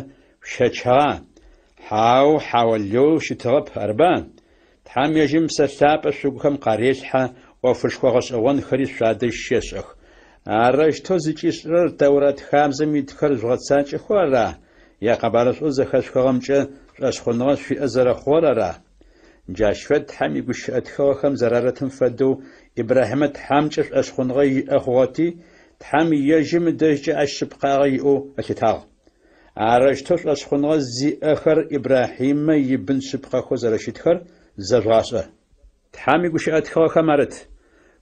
шъущэчыгъа? Хьау, хьаулыеу щытыгъэп, арыба? Тхьэм ежьым Ыпсэ Лъапӏэ шъугухэм къарелъхьэ, ӏофышхо гъэшӏэгъонхэри шъуадэжь щешӏэх. Арэущтэу зыкӏишӏырэр Тэурат хабзэм итхэр жъугъэцакӏэхэу ара е къэбарышӏоу зэхэшъухыгъэмкӏэ шӏошъхъуныгъэ шъуиӏэ зэрэхъугъэр ара? Джащ фэд Тхьэм игущыӏэ тхыгъэхэм зэрарытым фэдэу Ибрахьимэ Тхьэмкӏэ шӏошъхъуныгъэ иӏэ хъугъэти, Тхьэм ежьым ыдэжькӏэ ащ шъыпкъагъэ иӏэу ылъытагъ. Арэущтэу шӏошъхъуныгъэ зиӏэхэр Ибрахьимэ ибын шъыпкъэхэу зэрэщытхэр зэжъугъашӏэ. Тхьэм игущыӏэ тхыгъэхэм арыт: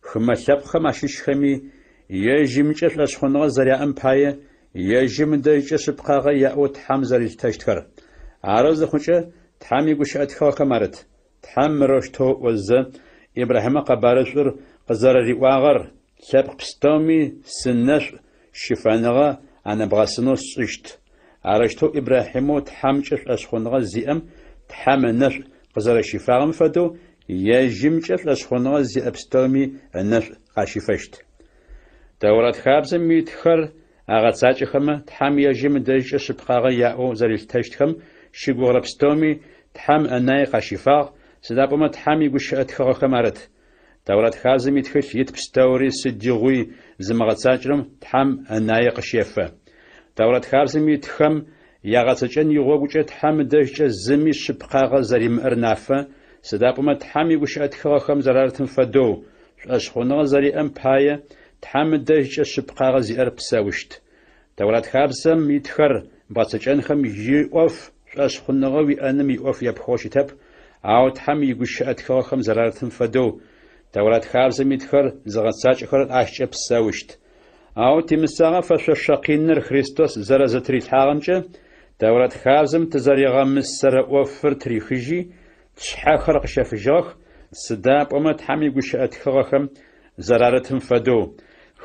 Хымэ лъэпкъхэм ащыщхэми, ежьымкӏэ шӏошъхъуныгъэ зэряӏэм пае, ежьым ыдэжькӏэ шъыпкъагъэ яӏэу Тхьэм зэрилъытэщтхэр. Арэу зыхъукӏэ, Тхьэм игущыӏэ тхыгъэхэм арыт: Тхьэм мырэущтэу ыӏозэ, Ибрахьимэ къэбарышӏур къызэрэриӏуагъэр, Лъэпкъ пстэуми сынэшӏу щыфэныгъэ анэбгъэсынэу сшӏыщт. Арэущтэу Ибрахьимэу Тхьэмкӏэ шӏошъхъуныгъэ зиӏэм Тхьэм ынэшӏу къызэрэщифагъэм фэдэу, ежьымкӏэ шӏошъхъуныгъэ зиӏэ пстэуми ынэшӏу къащифэщт. Тэурат хабзэм итхэр агъэцакӏэхэмэ, Тхьэм ежьым ыдэжькӏэ шъыпкъагъэ яӏэу зэрилъытэщтхэм щыгугъырэ пстэуми Тхьэм ынае къащифагъ, сыда пӏомэ Тхьэм игущыӏэ тхыгъэхэм арыт: Тэурат хабзэм итхылъ ит пстэури сыдигъуи зымыгъэцакӏэрэм Тхьэм ынае къыщефэ. Тэурат хабзэм итхэм ягъэцэкӏэн игъогукӏэ Тхьэм ыдэжькӏэ зыми шъыпкъагъэ зэримыӏэр нафэ, сыда пӏомэ Тхьэм игущыӏэ тхыгъэхэм зэрарытым фэдэу, шӏошъхъуныгъэ зэриӏэм пае Тхьэм ыдэжькӏэ шъыпкъагъэ зиӏэр псэущт. Тэурат хабзэм итхэр бгъэцэкӏэнхэм иӏоф шӏошъхъуныгъэ уиӏэным иӏоф епхыгъэу щытэп, ау Тхьэм игущыӏэ тхыгъэхэм зэрарытым фэдэу, Тэурат хабзэм итхэр зыгъэцакӏэхэрэр ащкӏэ псэущт. Ау тимысагъэ фэшъошэ къиныр Христос зэрэзытырилъхьагъэмкӏэ Тэурат хабзэм тызэригъэмысэрэ ӏофыр тырихыжьи, тшъхьэхэр къыщэфыжьыгъэх, сыда пӏомэ Тхьэм игущыӏэ тхыгъэхэм зэрарытым фэдэу,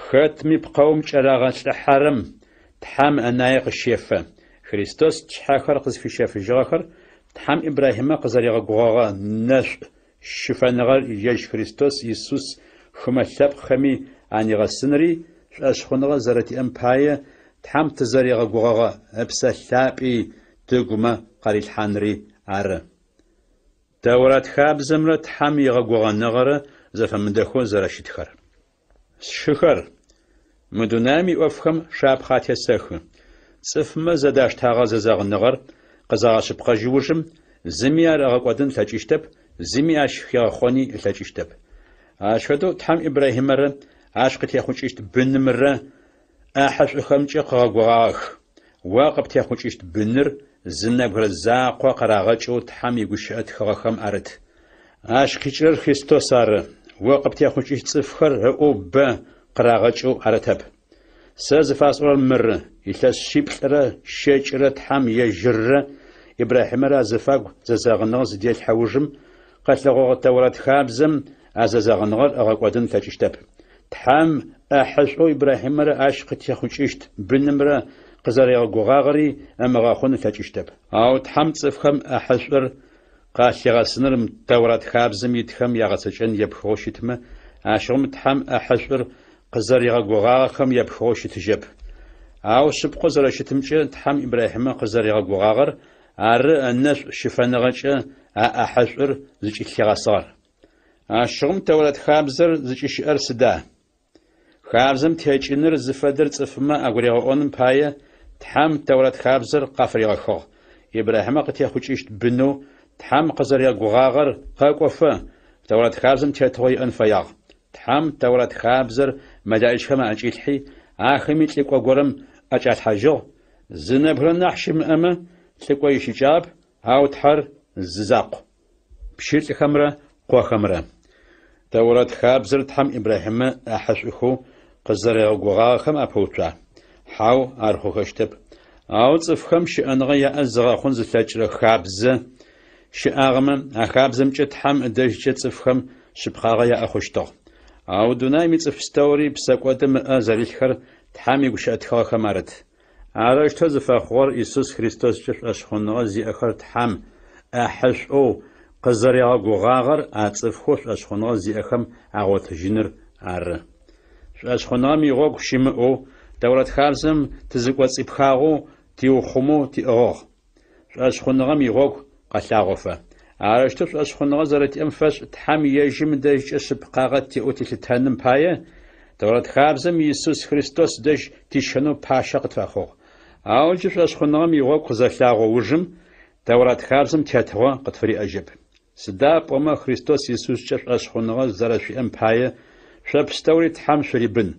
хэтми пкъэум кӏэрагъэлӏыхьэрэм Тхьэм ынае къыщефэ. Христос тшъхьэхэр къызфищэфыжьыгъэхэр Тхьэм Ибрахьимэ къызэригъэгугъэгъэ нэшӏу щыфэныгъэр ежь Христос Исус хымэ лъэпкъхэми анигъэсынри, шӏошъхъуныгъэ зэрэтиӏэм пае Тхьэм тызэригъэгугъэгъэ Ыпсэ Лъапӏи тыгумэ къарилъхьанри ары. Тэурат хабзэмрэ Тхьэм игъэгугъэныгъэрэ зэфэмыдэхэу зэрэщытхэр. Сшыхэр, мы дунаим иӏофхэм шапхъэ атесэхы. Цӏыфмэ зэдаштагъэ зэзэгъыныгъэр къызагъэшъыпкъэжьы ужым, зыми ар ыгъэкӏодын ылъэкӏыщтэп, зыми ащ хигъэхъони ылъэкӏыщтэп. Ащ фэдэу Тхьэм Ибрахьимэрэ ащ къытехъукӏыщт бынымрэ ӏахьышӏухэмкӏэ къыгъэгугъагъэх. О къыптехъукӏыщт быныр зы нэбгырэ закъо къырагъэкӏэу Тхьэм игущыӏэ тхыгъэхэм арыт. Ащ къикӏырэр Христос ары, о къыптехъукӏыщт цӏыфхэр ыӏоу бэ къырагъэкӏэу арытэп. Сэ зыфасӏорэр мыры, илъэс шъиплӏырэ щэкӏырэ Тхьэм ежьыррэ Ибрахьимэрэ азыфагу зэзэгъыныгъэ зыделъхьэ ужым къэлъэгъогъэ Тэурат хабзэм а зэзэгъыныгъэр ыгъэкӏодын ылъэкӏыщтэп. Тхьэм ӏэхьышӏоу Ибрахьимэрэ ащ къытехъукӏыщт бынымрэ къызэригъэгугъагъэри ымыгъэхъун ылъэкӏыщтэп. Ау Тхьэм цӏыфхэм ӏэхьышӏур къалъигъэсыныр Тэурат хабзэм итхэм ягъэцэкӏэн епхыгъэу щытмэ, ащыгъум Тхьэм ӏэхьышӏур къызэригъэгугъагъэхэм епхыгъэу щытыжьэп. Ау шъыпкъэу зэрэщытымкӏэ, Тхьэм Ибрахьимэ къызэригъэгугъагъэр ары ынэшӏу щыфэныгъэкӏэ а ӏэхьышӏур зыкӏылъигъэсыгъэр. Ащыгъум Тэурат хабзэр зыкӏыщыӏэр сыда? Хабзэм текӏыныр зыфэдэр цӏыфмэ агуригъэӏоным пае Тхьэм Тэурат хабзэр къафыригъэхыгъ. Ибрахьимэ къытехъукӏыщт бынэу Тхьэм къызэригъэгугъагъэр къэкӏофэ, Тэурат хабзэм тетыгъо иӏэн фэягъ. Тхьэм Тэурат хабзэр мэлаӏичхэм аӏэкӏилъхьи, ахэми лӏыкӏо горэм ӏэкӏалъхьажьыгъ, Зы нэбгырэ нахь щымыӏэмэ, лӏыкӏо ищыкӏагъэп, ау Тхьэр зы закъу. Пщылӏхэмрэ къохэмрэ. Тэурат хабзэр Тхьэм Ибрахьимэ ӏахьышӏухэу къызэригъэгугъагъэхэм апэуцуа? Хьау, ар хъухэщтэп. Ау цӏыфхэм щыӏэныгъэ яӏэ зыгъэхъун зылъэкӏырэ хабзэ щыӏагъэмэ, а хабзэмкӏэ Тхьэм ыдэжькӏэ цӏыфхэм шъыпкъагъэ яӏэ хъущтыгъ. Ау дунаим ицӏыф пстэури псэкӏодым ыӏэ зэрилъхэр Тхьэм игущыӏэ тхыгъэхэм арыт. Арэущтэу зыфэхъугъэр Исус Христоскӏэ шӏошъхъуныгъэ зиӏэхэр Тхьэм ӏахьышӏоу къызэригъэгугъагъэр а цӏыфхэу шӏошъхъуныгъэ зиӏэхэм агъотыжьыныр ары. Шӏошъхъуныгъэм игъогу щымыӏэу, Тэурат хабзэм тызыкӏоцӏипхагъэу тиухъумэу тиӏыгъыгъ. Шӏошъхъуныгъэм игъогу къэлъагъофэ. Арэущтэу шӏошъхъуныгъэ зэрэтиӏэм фэшӏ Тхьэм ежьым ыдэжькӏэ шъыпкъагъэ тиӏэу тилъытэным пае, Тэурат хабзэм Исус Христос дэжь тищэнэу пащэ къытфэхъугъ. Ау джы шӏошъхъуныгъэм игъогу къызэлъагъо ужым, Тэурат хабзэм тетыгъо къытфыриӏэжьэп. Сыда пӏомэ Христос Исускӏэ шӏошъхъуныгъэ зэрэшъуиӏэм пае, шъо пстэури Тхьэм шъурибын.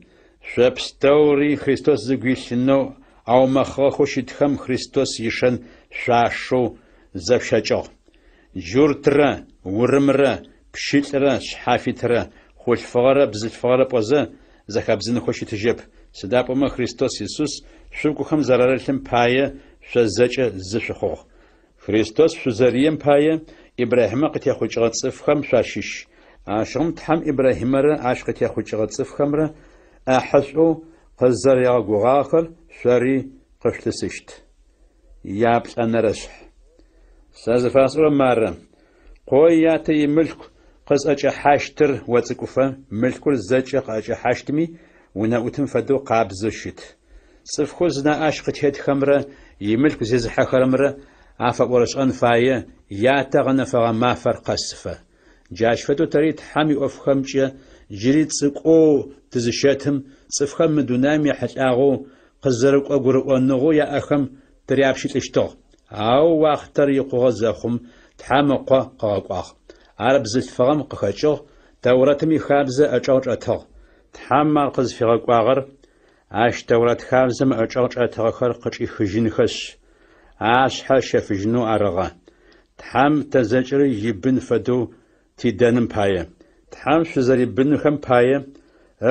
Шъо пстэури Христос зыгу илъынэу аумэхъыгъэхэу щытхэм Христос ишэн шъуашэу зэшъущэкӏыгъ. Джуртрэ, урымрэ, пщылӏрэ, шъхьафитрэ, хъулъфыгъэрэ бзылъфыгъэрэ пӏозэ, зэхэбдзынхэу щытыжьэп, сыда пӏомэ Христос Исус шъугухэм зэрарылъым пае шъо зэкӏэ зы шъухъугъ. Христос шъузэрием пае Ибрахьимэ къытехъукӏыгъэ цӏыфхэм шъуащыщ. Ащыгъум Тхьэм Ибрахьимэрэ ащ къытехъукӏыгъэ цӏыфхэмрэ ӏахьышӏоу къызэригъэгугъагъэхэр шъори къышъулъысыщт. Яплӏэнэрэшъхь. Сэ зыфасӏорэр мары, къо ятэ имылъку къызӏэкӏэхьащтыр оцӏыкӏуфэ, мылъкур зэкӏэ къыӏэкӏэхьащтми, унэӏутым фэдэу къабзэу щыт. Цӏыфхэу зынаӏэ ащ къытетхэмрэ имылъку зезыхьэхэрэмрэ афэӏорышӏэн фае ятэ гъэнэфэгъэ мафэр къэсыфэ. Джащ фэдэу тэри Тхьэм иӏофхэмкӏэ джыри цӏыкӏоу тызыщэтым, цӏыфхэм мы дунаим ехьылӏагъэу къызэрыкӏо гурыӏоныгъэу яӏэхэм тыряпщылӏыщтыгъ. Ау уахътэр икъугъэ зэхъум, Тхьэм Ыкъо къыгъэкӏуагъ. Ар бзылъфыгъэм къыхэкӏыгъ, Тэурэтым ихабзэ ӏэчӏэгъ чӏэтыгъ. Тхьэм ар къызфигъэкӏуагъэр Ащ Тэурат хабзэм ыӏэчӏэгъ чӏэтыгъэхэр къычӏихыжьынхэшъ, ашъхьэ ыщэфыжьынэу арыгъэ, Тхьэм тэ зэкӏэри ибын фэдэу тидэным пае. Тхьэм шъузэрибынхэм пае,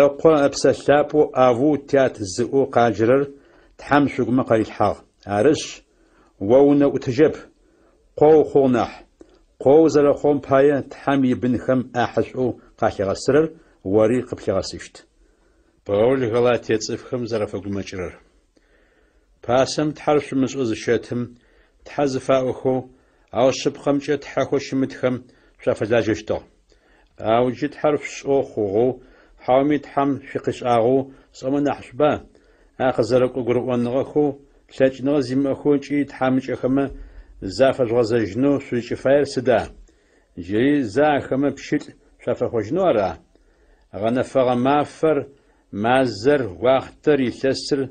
Ыкъо Ыпсэ Лъапӏэу Авву Тят зыӏоу къаджэрэр Тхьэм шъугумэ къарилъхьагъ. Арышъ, о унэӏутыжьэп, къо ухъугъ нахь. Къо узэрэхъугъэм пае Тхьэм ибынхэм ӏахьышӏоу къалъигъэсырэр ори къыплъигъэсыщт. Паул Галатие цӏыфхэм зэрафэгумэкӏырэр. Пасэм Тхьэр шъумышӏэу зыщэтым, тхьэ зыфаӏохэу, ау шъыпкъэмкӏэ тхьэхэу щымытхэм шъуафэлажьэщтыгъ. Ау джы Тхьэр шъушӏэу хъугъэу, хьауми Тхьэм шъукъишӏагъэу сӏомэ нахьышӏуба, а къызэрыкӏо гурыӏоныгъэхэу, лъэкӏыныгъэ зимыӏэхэу ыкӏи тхьамыкӏэхэмэ зафэжъугъэзэжьынэу шъузкӏыфаер сыда? Джыри зэ ахэмэ пщылӏ шъуафэхъужьынэу ара? Гъэнэфэгъэ мафэр, мазэр, уахътэр, илъэсыр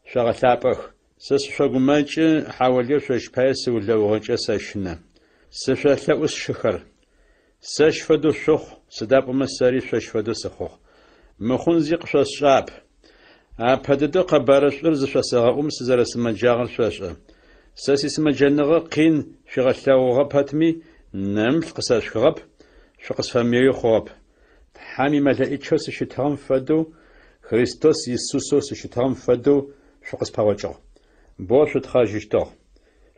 шъогъэлъапӏэх. Сэ сышъогумэкӏы, хьаолыеу шъощ пае сыулэугъэкӏэ сэщынэ. Сышъолъэӏу, сшыхэр, сэщ фэдэу шъухъу, сыда пӏомэ сэри шъощ фэдэу сыхъугъ. Мыхъун зи къышъосшӏагъэп. Апэ дэдэу къэбарышӏур зышъосэгъэӏум сызэрэсымэджагъэр шъошӏэ. Сэ сисымэджэныгъэ къин шъуигъэлъэгъугъэ пэтми, нэмыплъ къысэшъухыгъэп, шъукъысфэмыеуи хъугъэп. Тхьэм имэлэӏичэу сыщытыгъэм фэдэу, Христос Исусэу сыщытыгъэм фэдэу шъукъыспэгъокӏыгъ. Боу шъутхъэжьыщтыгъ.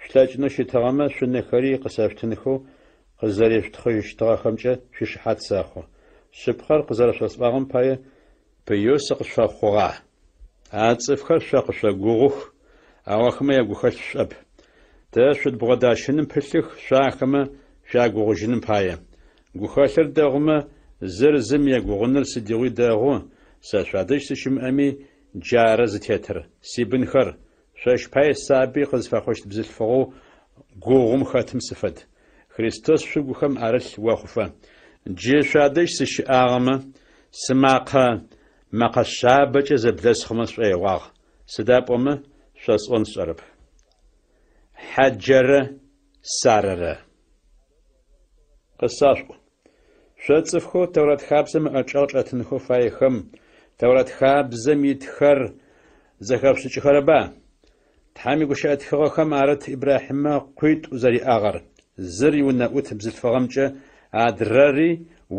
Шъулъэкӏынэу щытыгъэмэ, шъунэхэри къысэшъутынхэу къызэрешъутхъыщтыгъэхэмкӏэ шъуишыхьат сэхъу. Шъыпкъэр къызэрэшъосӏуагъэм пае пыеу сыкъышъуфэхъугъа? А цӏыфхэр шъо къышъогугъух, ау ахэмэ ягухэлъ шӏоп. Тэ шъудбгъодащыным пылъых шъо ахэмэ шъуягугъужьыным пае. Гухэлъыр дэгъумэ, зыр зым егугъуныр сыдигъуи дэгъу, сэ шъуадэжь сыщымыӏэми, джары зытетыр. Сибынхэр, шъощ пае сабый къызфэхъущт бзылъфыгъэу гугъум хэтым сыфэд. Христос шъугухэм арылъ охъуфэ. Джы шъуадэжь сыщыӏагъэмэ, сымакъэ мэкъэ шъабэкӏэ зэблэсхъумэ сшӏоигъуагъ, сыда пӏомэ шъосӏон сшӏэрэп. Хьаджэрэ Сарэрэ. Къысашъуӏу. Шъо цӏыфхэу Тэурат хабзэм ыӏэчӏэгъ чӏэтынхэу фаехэм, Тэурат хабзэм итхэр зэхэшъушӏыкӏыхэрэба? Тхьэм игущыӏэ тхыгъэхэм арыт Ибрахьимэ къуитӏу зэриӏагъэр, зыр иунэӏут бзылъфыгъэмкӏэ, адрэри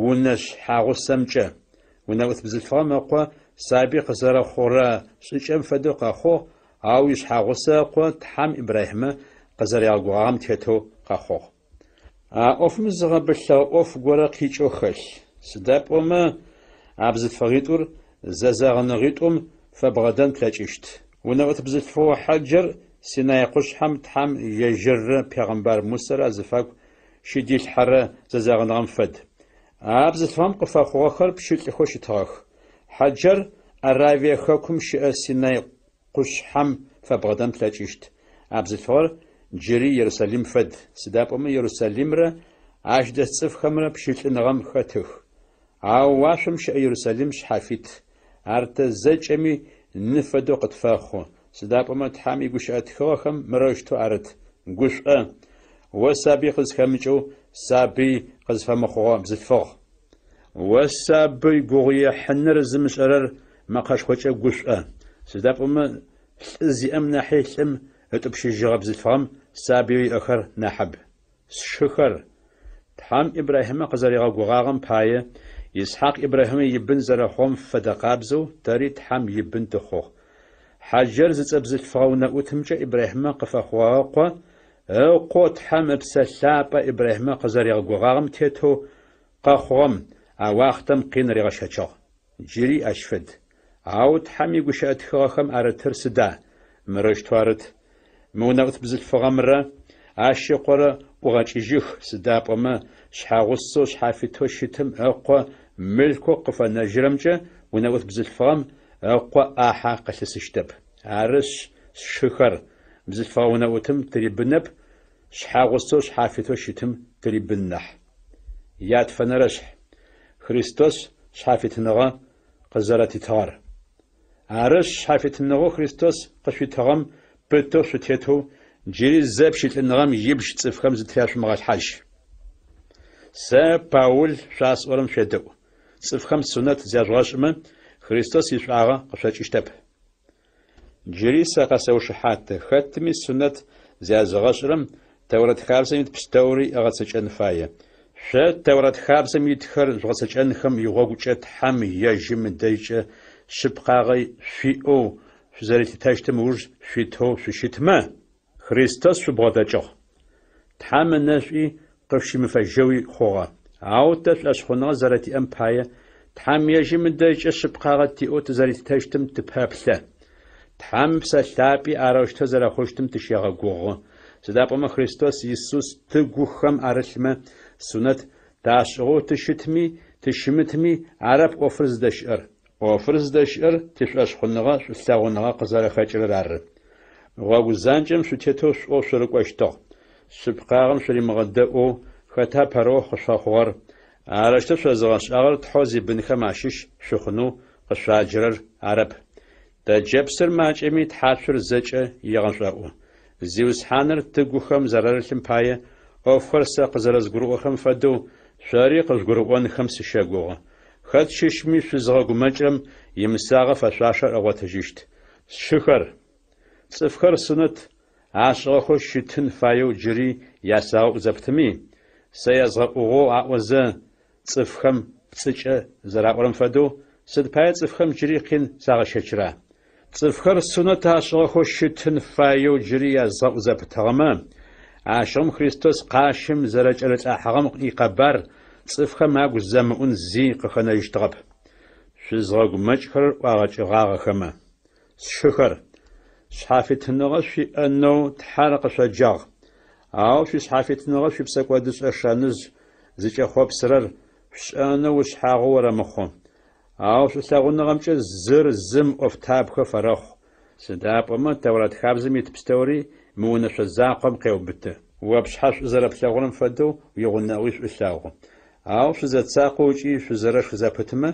унэ шъхьагъусэмкӏэ. Унэӏут бзылъфыгъэм ыкъо сабый къызэрэхъурэ шӏыкӏэм фэдэу къэхъугъ, ау ишъхьагъусэ ыкъо Тхьэм Ибрахьимэ къызэригъэгугъагъэм тетэу къэхъугъ. А ӏофым зыгъэбылъыгъэ ӏоф горэ къикӏэу хэлъ, сыда пӏомэ а бзылъфыгъитӏур зэзэгъыныгъитӏум фэбгъэдэн плъэкӏыщт. Унэӏут бзылъфыгъэу Хьэджэр Синай къушъхьэм Тхьэм ежьыррэ пегъэмбар Мусэрэ азыфагу щыдилъхьэрэ зэзэгъыныгъэм фэд. А бзылъфыгъэм къыфэхъугъэхэр пщылӏхэу щытыгъэх. Хьэджэр Аравие хэкум щыӏэ Синай къушъхьэм фэбгъэдэн плъэкӏыщт. А бзылъфыгъэр джыри Ерусалим фэд, сыда пӏомэ Ерусалимрэ ащ дэс цӏыфхэмрэ пщылӏыныгъэм хэтых. Ау уашъом щыӏэ Ерусалим шъхьафит, ар тэ зэкӏэми ны фэдэу къытфэхъу, сыда пӏомэ Тхьэм игущыӏэ тхыгъэхэм мырэущтэу арыт, Гушӏо, о сабый къызхэмыкӏэу сабый къызфэмыхъугъэ бзылъфыгъ! О сабый гугъуехьыныр зымышӏэрэр мэкъэшхокӏэ гушӏо, сыда пӏомэ лӏы зиӏэм нахьи лӏым ытӏупщыжьыгъэ бзылъфыгъэм сабыеу иӏэхэр нахьыб. Сшыхэр, Тхьэм Ибрахьимэ къызэригъэгугъагъэм пае, Исхьакъ Ибрахьимэ ибын зэрэхъугъэм фэдэ къабзэу тэри Тхьэм ибын тыхъугъ. Хьаджэр зыцӏэ бзылъфыгъэ унэӏутымкӏэ Ибрахьимэ къыфэхъугъэгъэ къо, ыкъоу Тхьэм Ыпсэ Лъапӏэ Ибрахьимэ къызэригъэгугъагъэм тетэу къэхъугъэм а уахътэм къин ригъэщэчыгъ. Джыри ащ фэд. Ау Тхьэм игущыӏэ тхыгъэхэм арытыр сыда? Мырэущтэу арыт, Мы унэӏут бзылъфыгъэмрэ ащ ыкъорэ ӏугъэкӏыжьых, сыда пӏомэ шъхьэгъусэу шъхьафитэу щытым ыкъо мылъкоу къыфэнэжьырэмкӏэ унэӏут бзылъфыгъэм ыкъо ӏахьэ къылъысыщтэп. Арышъ, сшыхэр, бзылъфыгъэ унэӏутым тырибынэп, шъхьэгъусэу шъхьафитэу щытым тырибын нахь. Ятфэнэрэшъхь. Христос шъхьафитыныгъэ къызэрэтитыгъэр. Арышъ, шъхьафитыныгъэу Христос къышъуитыгъэм пытэу шъутетэу, джыри зэ пщылӏыныгъэм ибжь цӏыфхэм зытряшъумыгъэлъхьажь. Сэ, Паул, шъуасӏорэм шъуедэӏу. Цӏыфхэм сунэт зяжъугъэшӏымэ, Христос ишӏуагъэ къышъокӏыщтэп. Джыри сэ къэсэушыхьаты, хэтми сунэт зязыгъэшӏырэм Тэурэт хабзэм ит пстэури ыгъэцэкӏэн фае. Шъо Тэурэт хабзэм итхэр жъугъэцэкӏэнхэм игъогукӏэ Тхьэм ежьым ыдэжькӏэ шъыпкъагъэ шъуиӏэу шъузэрилъытэщтым ыуж шъуитэу шъущытмэ, Христос шъубгъодэкӏыгъ. Тхьэм ынэшӏуи къышъущимыфэжьэуи хъугъэ. Ау тэ шӏошъхъуныгъэ зэрэтиӏэм пае, Тхьэм ежьым ыдэжькӏэ шъыпкъагъэ тиӏэу тызэрилъытэщтым тыпэплъэ. Тхьэм Ыпсэ Лъапӏи арэущтэу зэрэхъущтым тыщегъэгугъы, сыда пӏомэ Христос Исус тыгухэм арылъмэ, сунэт ташӏыгъэу тыщытми тыщымытми арэп ӏофыр зыдэщыӏэр. ӏофыр зыдэщыӏэр тишӏошъхъуныгъэ шӏулъэгъуныгъэ къызэрэхэкӏырэр ары. Гъогу занкӏэм шъутетэу шӏоу шъурыкӏощтыгъ. Шъыпкъагъэм шъуримыгъэдэӏоу хэта пэрыохъу къышъуфэхъугъэр? Арэущтэу шъозыгъэшӏагъэр Тхьэу зибынхэм ащыщ шъухъунэу къышъуаджэрэр арэп. Тэджэпсыр макӏэми, тхьацур зэкӏэ егъэшӏоӏу. Зиусхьаныр тыгухэм зэрарылъым пае, ӏофхэр сэ къызэрэзгурыӏохэрэм фэдэу, шъори къыжъугурыӏонхэм сыщэгугъы. Хэт щыщми шъузыгъэгумэкӏырэм имысагъэ фэшъуашэр ыгъотыжьыщт. Сшыхэр! Цӏыфхэр сунэт ашӏыгъэхэу щытын фаеу джыри ясагъэӏу зэпытми, сэ язгъэӏугъэу аӏозэ, цӏыфхэм пцӏыкӏэ зэраӏорэм фэдэу, сыд пае цӏыфхэм джыри къин сагъэщэчыра? Цӏыфхэр сунэт ашӏыгъэхэу щытын фаеу джыри язгъэӏу зэпытыгъэмэ, ащыгъум Христос къащым зэрэкӏэрылӏахьыгъэм икъэбар цӏыфхэм агу зэмыӏун зи къыхэнэжьыщтыгъэп. Шъузгъэгумэкӏхэрэр ӏуагъэкӏыгъагъэхэмэ. Сшыхэр, шъхьафитыныгъэ шъуиӏэнэу Тхьэр къышъоджагъ. Ау шъуишъхьафитыныгъэ шъуипсэкӏодышӏэ шэныжъ зыкӏэхъопсырэр шъушӏэнэу ушъхьагъоу орэмыхъу. Ау шӏулъэгъуныгъэмкӏэ зыр зым ӏофтабгэ фэрэхъу, сыда пӏомэ Тэурат хабзэм ит пстэури мы унэшъо закъом къеубыты. О пшъхьэ шӏу зэрэплъэгъурэм фэдэу уигъунэгъуи шӏу лъэгъу. Ау шъузэцакъэу ыкӏи шъузэрэшх зэпытмэ,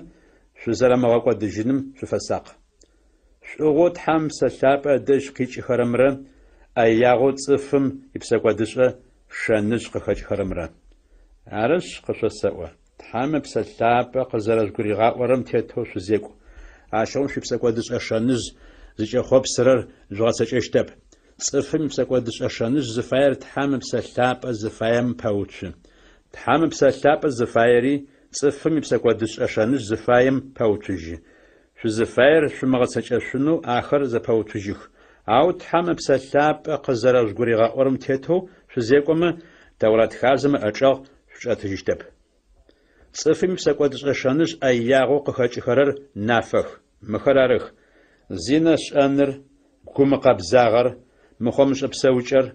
шъузэрэмыгъэкӏодыжьыным шъуфэсакъ. Шӏугъэу Тхьэм Псэ Лъапӏэ ыдэжь къикӏыхэрэмрэ ӏэягъэу цӏыфым ипсэкӏодышӏэ шэныжъ къыхэкӏхэрэмрэ. Арышъ, къышъосэӏо, Тхьэм Ыпсэ Лъапӏэ къызэрэжъугуригъаӏорэм тетэу шъузекӏу. Ащыгъум шъуипсэкӏодышӏэ шэныжъ зыкӏэхъопсырэр жъугъэцэкӏэщтэп. Цӏыфым ипсэкӏодышӏэ шэныжъ зыфаер Тхьэм Ыпсэ Лъапӏэ зыфаем пэуцу. Тхьэм Ыпсэ Лъапӏэ зыфаери цӏыфым ипсэкӏодышӏэ шэныжъ зыфаем пэуцужьы. Шъузыфаер шъумыгъэцэкӏэшъунэу ахэр зэпэуцужьых. Ау Тхьэм Ыпсэ Лъапӏэ къызэрэжъугуригъаӏорэм тетэу шъузекӏомэ, Тэурат хабзэм ыӏэчӏэгъ шъучӏэтыжьыщтэп. Цӏыфым ипсэкӏодышӏэ шэныжъ ӏэягъэу къыхэкӏыхэрэр нафэх. Мыхэр арых, зинэ шӏэныр, гумыкъэбзагъэр, мыхъомышӏэ псэукӏэр,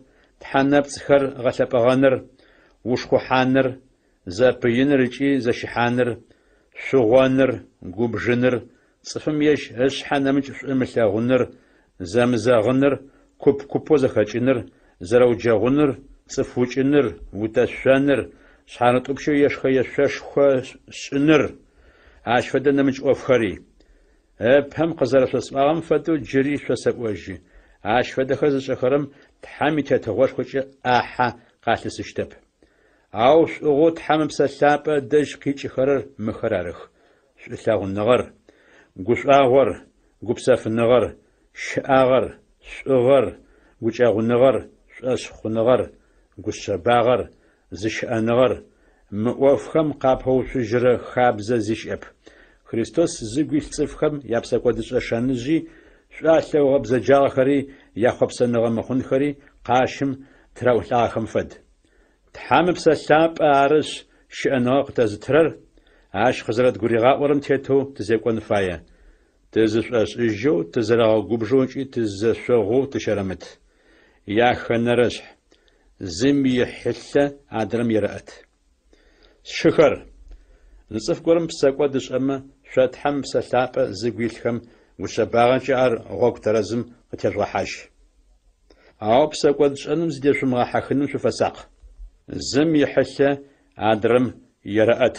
тхьэ нэпцӏхэр гъэлъэпӏэгъэныр, ушхъухьаныр, зэпыиныр ыкӏи зэщыхьаныр, шъугъоныр, губжыныр, цӏыфым ежь ышъхьэ нэмыкӏ шӏу ымылъэгъуныр, зэмызэгъыныр, куп-купэу зэхэкӏыныр, зэрэуджэгъуныр, цӏыф укӏыныр, утэшъоныр, шъхьарытӏупщэу ешхэ-ешъошхо шӏыныр, ащ фэдэ нэмыкӏ ӏофхэри. Ыпэм къызэрэшъосӏуагъэм фэдэу джыри шъосэӏожьы, ащ фэдэхэр зышӏэхэрэм Тхьэм и Тетыгъошхокӏэ ӏахьэ къалъысыщтэп. Ау шӏугъэу Тхьэм Ыпсэ Лъапӏэ ыдэжь къикӏыхэрэр мыхэр арых, шӏулъэгъуныгъэр, гушӏуагъор, гупсэфыныгъэр, щыӏагъэр, шӏугъэр, гукӏэгъуныгъэр, шӏошъхъуныгъэр, гушъэбагъэр, зыщыӏэныгъэр, мы ӏофхэм къапэуцужьырэ хабзэ зи щыӏэп. Христос зыгу илъ цӏыфхэм япсэкӏодышӏэ шэныжъи, шӏу алъэгъугъэ бзэджагъэхэри, яхъопсэныгъэ мыхъунхэри къащым тыраӏулӏагъэхэм фэд. Тхьэм Ыпсэ Лъапӏэ арышъ щыӏэныгъэ къытэзытырэр, ащ къызэрэдгуригъаӏорэм тетэу тызекӏон фае. Тызышӏошӏыжьэу, тызэрэгъэгубжэу ыкӏи тызэшъогъоу тыщэрэмыт. Яхэнэрэшъхь, зым ихьылъэ адрэм ерэӏэт. Сшыхэр, зы цӏыф горэм псэкӏод ышӏэмэ, шъо Тхьэм Ыпсэ Лъапӏэ зыгу илъхэм гушъэбагъэкӏэ ар гъогу тэрэзым къытежъугъэхьажь. Ау псэкӏодшӏэным зыдешъумыгъэхьыхыным шъуфэсакъ. Зым ихьылъэ адрэм ерэӏэт.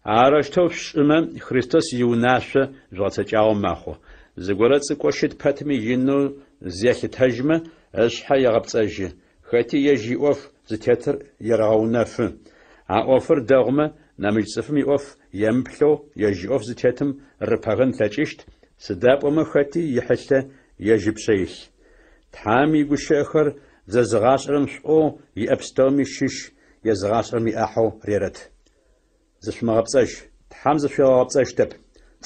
Арэущтэу шъушӏымэ, Христос иунашъо жъугъэцэкӏагъэу мэхъу. Зыгорэ цӏыкӏоу щыт пэтми инэу зелъытэжьмэ, ышъхьэ егъэпцӏэжьы. Хэти ежь иӏоф зытетыр ерэгъэунэфы. А ӏофыр дэгъумэ, нэмыкӏ цӏыфым иӏоф емыплъэу ежь иӏоф зытетым рыпэгэн ылъэкӏыщт, сыда пӏомэ хэти ихьылъэ ежь ыпшъэ илъ. Тхьэм игущыӏэхэр зэзыгъашӏэрэм шӏоу иӏэ пстэуми щыщ езыгъашӏэрэм иӏахьэу рерэт. Зышъумыгъэпцӏэжь, Тхьэм зышъуигъэгъэпцӏэщтэп.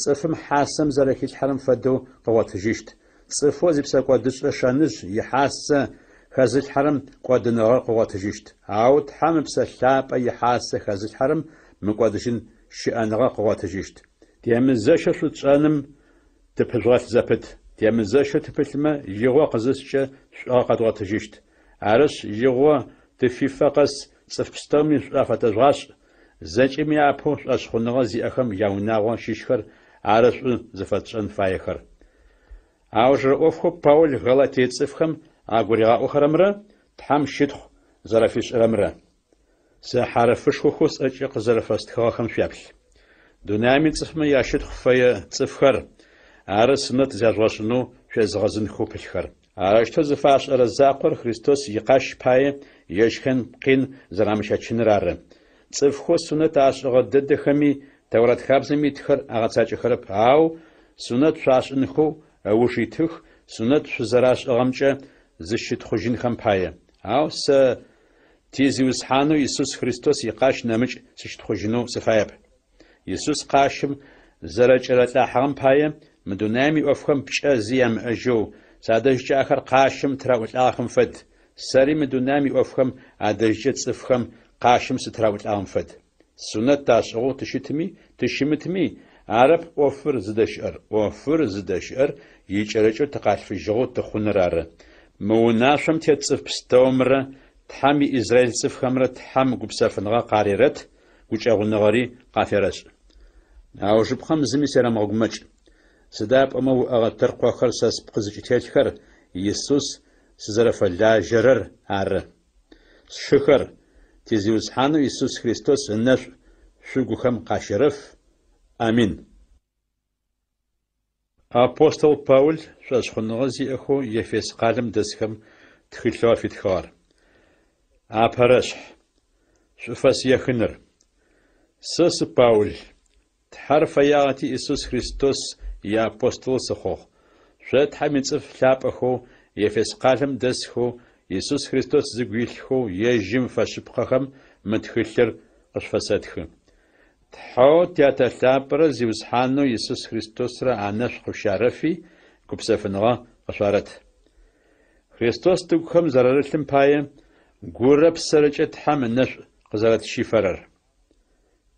Цӏыфым хьасэм зэрэхилъхьэрэм фэдэу къыгъотыжьыщт. Цӏыфэу зипсэкӏодышӏэ шэныжъ ихьасэ хэзылъхьэрэм кӏодыныгъэр къыгъотыжьыщт. Ау Тхьэм Ыпсэ Лъапӏэ ихьасэ хэзылъхьэрэм мыкӏодыжьын щыӏэныгъэ къыгъотыжьыщт. Темызэщэу шӏу тшӏэным тыпыжъугъэлъ зэпыт. Темызэщэу тыпылъмэ, игъо къызыскӏэ шӏуагъэ къэдгъотыжьыщт. Арышъ, игъо тыфифэ къэс цӏыф пстэуми шӏу афэтэжъугъашӏ, зэкӏэми апэу шӏошъхъуныгъэ зиӏэхэм яунагъо щыщхэр ары шӏу зыфэтшӏэн фаехэр. Аужырэ ӏофхэу Паул Галатие цӏыфхэм агуригъаӏохэрэмрэ Тхьэм щытхъу зэрэфишӏырэмрэ. Сэ хьарыфышхохэу сӏэкӏэ къызэрэфэстхыгъэхэм шъуяплъ. Дунаим ицӏыфмэ ящытхъу фэе цӏыфхэр ары сунэт зяжъугъэшӏынэу шъуезыгъэзынхэу пылъхэр. Арэущтэу зыфашӏэрэ закъор Христос икъащ пае ежьхэм къин зэрамыщэчыныр ары. Цӏыфхэу сунэт ашӏыгъэ дэдэхэми Тэурат хабзэм итхэр агъэцакӏэхэрэп, ау сунэт шъуашӏынхэу ыуж итых, сунэт шъузэрашӏыгъэмкӏэ зыщытхъужьынхэм пае. Ау сэ ти Зиусхьанэу Исус Христос икъащ нэмыкӏ сыщытхъужьынэу сыфаеп. Исус къащым зэрэкӏэралӏахьыгъэм пае, мы дунаим иӏофхэм пкӏэ зи ямыӏэжьэу, садэжькӏэ ахэр къащым тыраӏулӏагъэхэм фэд, сэри мы дунаим иӏофхэм адэжькӏэ цӏыфхэм къащым сытыраӏулӏагъэм фэд. Сунэт ташӏыгъэу тыщытми, тыщымытми, арэп ӏофыр зыдэщыӏэр, ӏофыр зыдэщыӏэр икӏэрыкӏэу тыкъалъфыжьыгъэу тыхъуныр ары. Мы унашъом тет цӏыф пстэумрэ Тхьэм иизраил цӏыфхэмрэ Тхьэм гупсэфыныгъэ къарерэт, гукӏэгъуныгъэри къаферэшӏ. Аужыпкъэм зыми серэмыгъэгумэкӏ. Сыда пӏомэ уӏэгъэ тыркъохэр сэ спкъы зыкӏытелъхэр Исус сызэрэфэлажьэрэр ары. Сшыхэр, ти Зиусхьанэу Исус Христос ынэшӏу шъугухэм къащерэф. Амин. Апостол Паул шӏошъхъуныгъэ зиӏэхэу Ефес къалэм дэсхэм тхылъэу афитхыгъэр. Апэрэшъхь. Шӏуфэс ехыныр. Сэ сы Паул. Тхьэр фэягъэти Исус Христос иапостолэу сыхъугъ. Шъо Тхьэм ицӏыф лъапӏэхэу, Ефес къалэм дэсхэу, Исус Христос зыгу илъхэу ежьым фэшъыпкъэхэм мы тхылъыр къышъуфэсэтхы. Тхьэу Тятэ лъапӏэрэ Зиусхьанэу Исус Христосрэ анэшӏу къышъущарэфи, гупсэфыныгъэ къышъуарэт. Христос тыгухэм зэрарылъым пае, гурэ псэрэкӏэ Тхьэм ынэшӏу къызэрэтщифэрэр.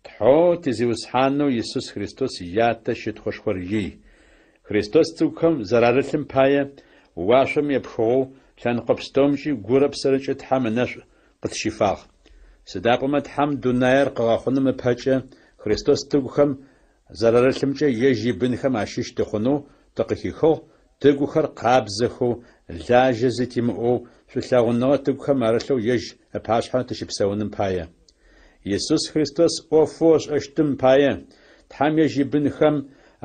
Тхьэу ти Зиусхьанэу Исус Христос Ятэ щытхъушхор ий. Христос тыгухэм зэрарылъым пае, уашъом епхыгъэу, лъэныкъо пстэумкӏи гурэ псэрэкӏэ Тхьэм ынэшӏу къытщифагъ. Сыда пӏомэ Тхьэм дунаир къыгъэхъуным ыпэкӏэ Христос тыгухэм зэрарылъымкӏэ ежь ибынхэм ащыщ тыхъунэу тыкъыхихыгъ, тыгухэр къабзэхэу, лажьэ зи тимыӏэу, шӏулъэгъуныгъэ тыгухэм арылъэу ежь ыпашъхьэ тыщыпсэуным пае. Исус Христос ӏофэу ышӏэщтым пае, Тхьэм ежь ибынхэм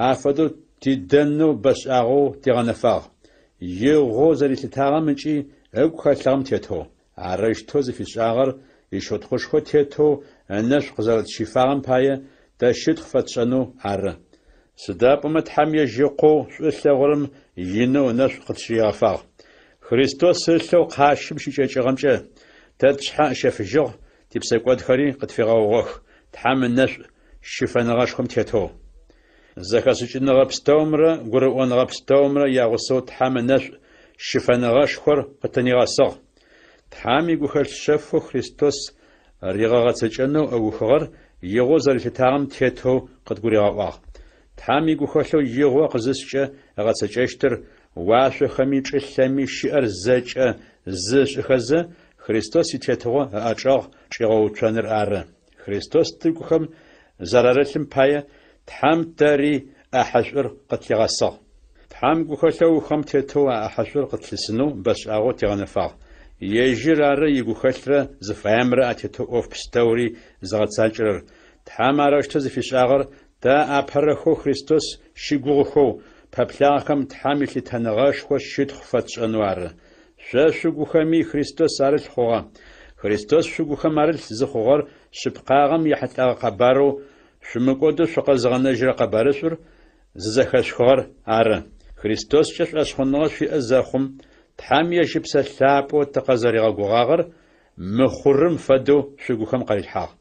афэдэу тидэнэу бэшӏагъэу тигъэнэфагъ, игъоу зэрилъытагъэм ыкӏи ыгу хэлъыгъэм тетэу. Арэущтэу зыфишӏагъэр ищытхъушхо тетэу ынэшӏу къызэрэтщифагъэм пае тэ щытхъу фэтшӏэнэу ары. Сыда пӏомэ Тхьэм ежь Ыкъоу шӏу ылъэгъурэм инэу ынэшӏу къытщигъэфагъ. Христос ылъэу къащым щыкӏэкӏыгъэмкӏэ тэ тшъхьэ ыщэфыжьыгъ, типсэкӏодхэри къытфигъэгъугъэх, Тхьэм ынэшӏу щыфэныгъэшхом тетэу. Зэхэшӏыкӏыныгъэ пстэумрэ гурыӏоныгъэ пстэумрэ ягъусэу Тхьэм ынэшӏу щыфэныгъэшхор къытынигъэсыгъ. Тхьэм игухэлъ шъэфэу Христос ригъэгъэцэкӏэнэу ыухыгъэр игъоу зэрилъытагъэм тетэу къыдгуригъэӏуагъ. Тхьэм игухэлъэу игъо къызыскӏэ ыгъэцэкӏэщтыр уашъохэми чӏылъэми щыӏэр зэкӏэ зы ышӏыхэзэ, Христос итетыгъо ыӏэчӏэгъ чӏигъэуцоныр ары. Христос тыгухэм зэрарылъым пае Тхьэм тэри ӏэхьышӏур къытлъигъэсыгъ. Тхьэм гухэлъэу ыухыгъэм тетэу а ӏэхьышӏур къытлъысынэу бэшӏагъэу тигъэнэфагъ. Ежьыр ары игухэлърэ зыфаемрэ атетэу ӏоф пстэури зыгъэцакӏэрэр. Тхьэм арэущтэу зыфишӏагъэр тэ апэрэхэу Христос щыгугъыхэу пэплъагъэхэм Тхьэм илъытэныгъэшхо щытхъу фэтшӏэнэу ары. Шъо шъугухэми Христос арылъ хъугъэ. Христос шъугухэм арылъ зыхъугъэр шъыпкъагъэм ехьылӏэгъэ къэбарэу шъумыкӏодэу шъукъэзыгъэнэжьырэ къэбарышӏур зызэхэшъухыгъэр ары. Христоскӏэ шӏошъхъуныгъэ шъуиӏэ зэхъум, Тхьэм ежь Ыпсэ Лъапӏэу тыкъызэригъэгугъагъэр мыхъурым фэдэу шъугухэм къарилъхьагъ.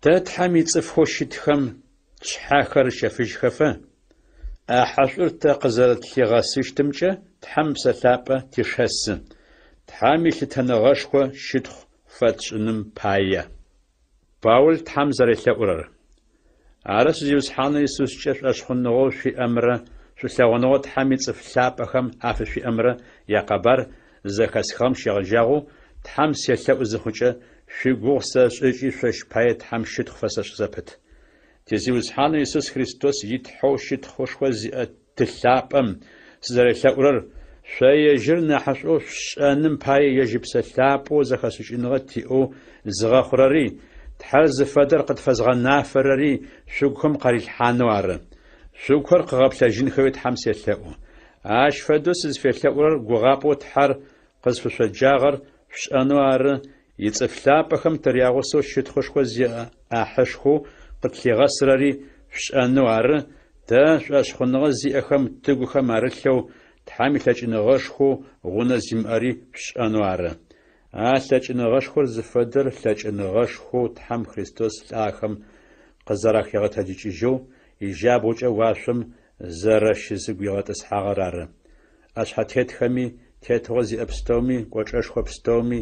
Тэ Тхьэм ицӏыфхэу щытхэм тшъхьэхэр ыщэфыжьхэфэ, ӏэхьышӏур тэ къызэрэтлъигъэсыщтымкӏэ Тхьэм Ыпсэ Лъапӏэ тешэсы, Тхьэм илъытэныгъэшхо щытхъу фэтшӏыным пае. Паул Тхьэм зэрелъэӏурэр. Арышъ, Зиусхьанэу Исускӏэ шӏошъхъуныгъэу шъуиӏэмрэ шӏулъэгъуныгъэу Тхьэм ицӏыф лъапӏэхэм афышъуиӏэмрэ якъэбар зызэхэсхыгъэм щегъэжьагъэу Тхьэм селъэӏу зыхъукӏэ, шъуигугъу сэшӏы ыкӏи шъощ пае Тхьэм щытхъу фэсэшӏ зэпыт. Ти Зиусхьанэу Исус Христос и Тхьэу щытхъушхо зиӏэ Ты лъапӏэм сызэрелъэӏурэр, шъо ежьыр нахьышӏоу шъушӏэным пае ежь Ыпсэ Лъапӏэу зэхэшӏыкӏыныгъэ тиӏэу зыгъэхъурэри, Тхьэр зыфэдэр къытфэзгъэнафэрэри шъугухэм къарилъхьанэу ары. Шъугухэр къыгъэплъэжьынхэуи Тхьэм селъэӏу. Ащ фэдэу сызфелъэӏурэр гугъапӏэу Тхьэр къызфышъоджагъэр шъушӏэнэу ары, ицӏыф лъапӏэхэм тырягъусэу щытхъушхо зиӏэ ӏахьышхоу къытлъигъэсырэри шъушӏэнэу ары, тэ, шӏошъхъуныгъэ зиӏэхэм тыгухэм арылъэу Тхьэм илъэкӏыныгъэшхоу гъунэ зимыӏэри шъушӏэнэу ары. А лъэкӏыныгъэшхор зыфэдэр лъэкӏыныгъэшхоу Тхьэм Христос лӏахэм къызэрахигъэтэджыкӏыжьэу ижьабгъукӏэ уашъом зэрэщызыгуигъэтӏысхьагъэр ары. ӏэшъхьэтетхэми, тетыгъо зиӏэ пстэуми, кӏочӏэшхо пстэуми,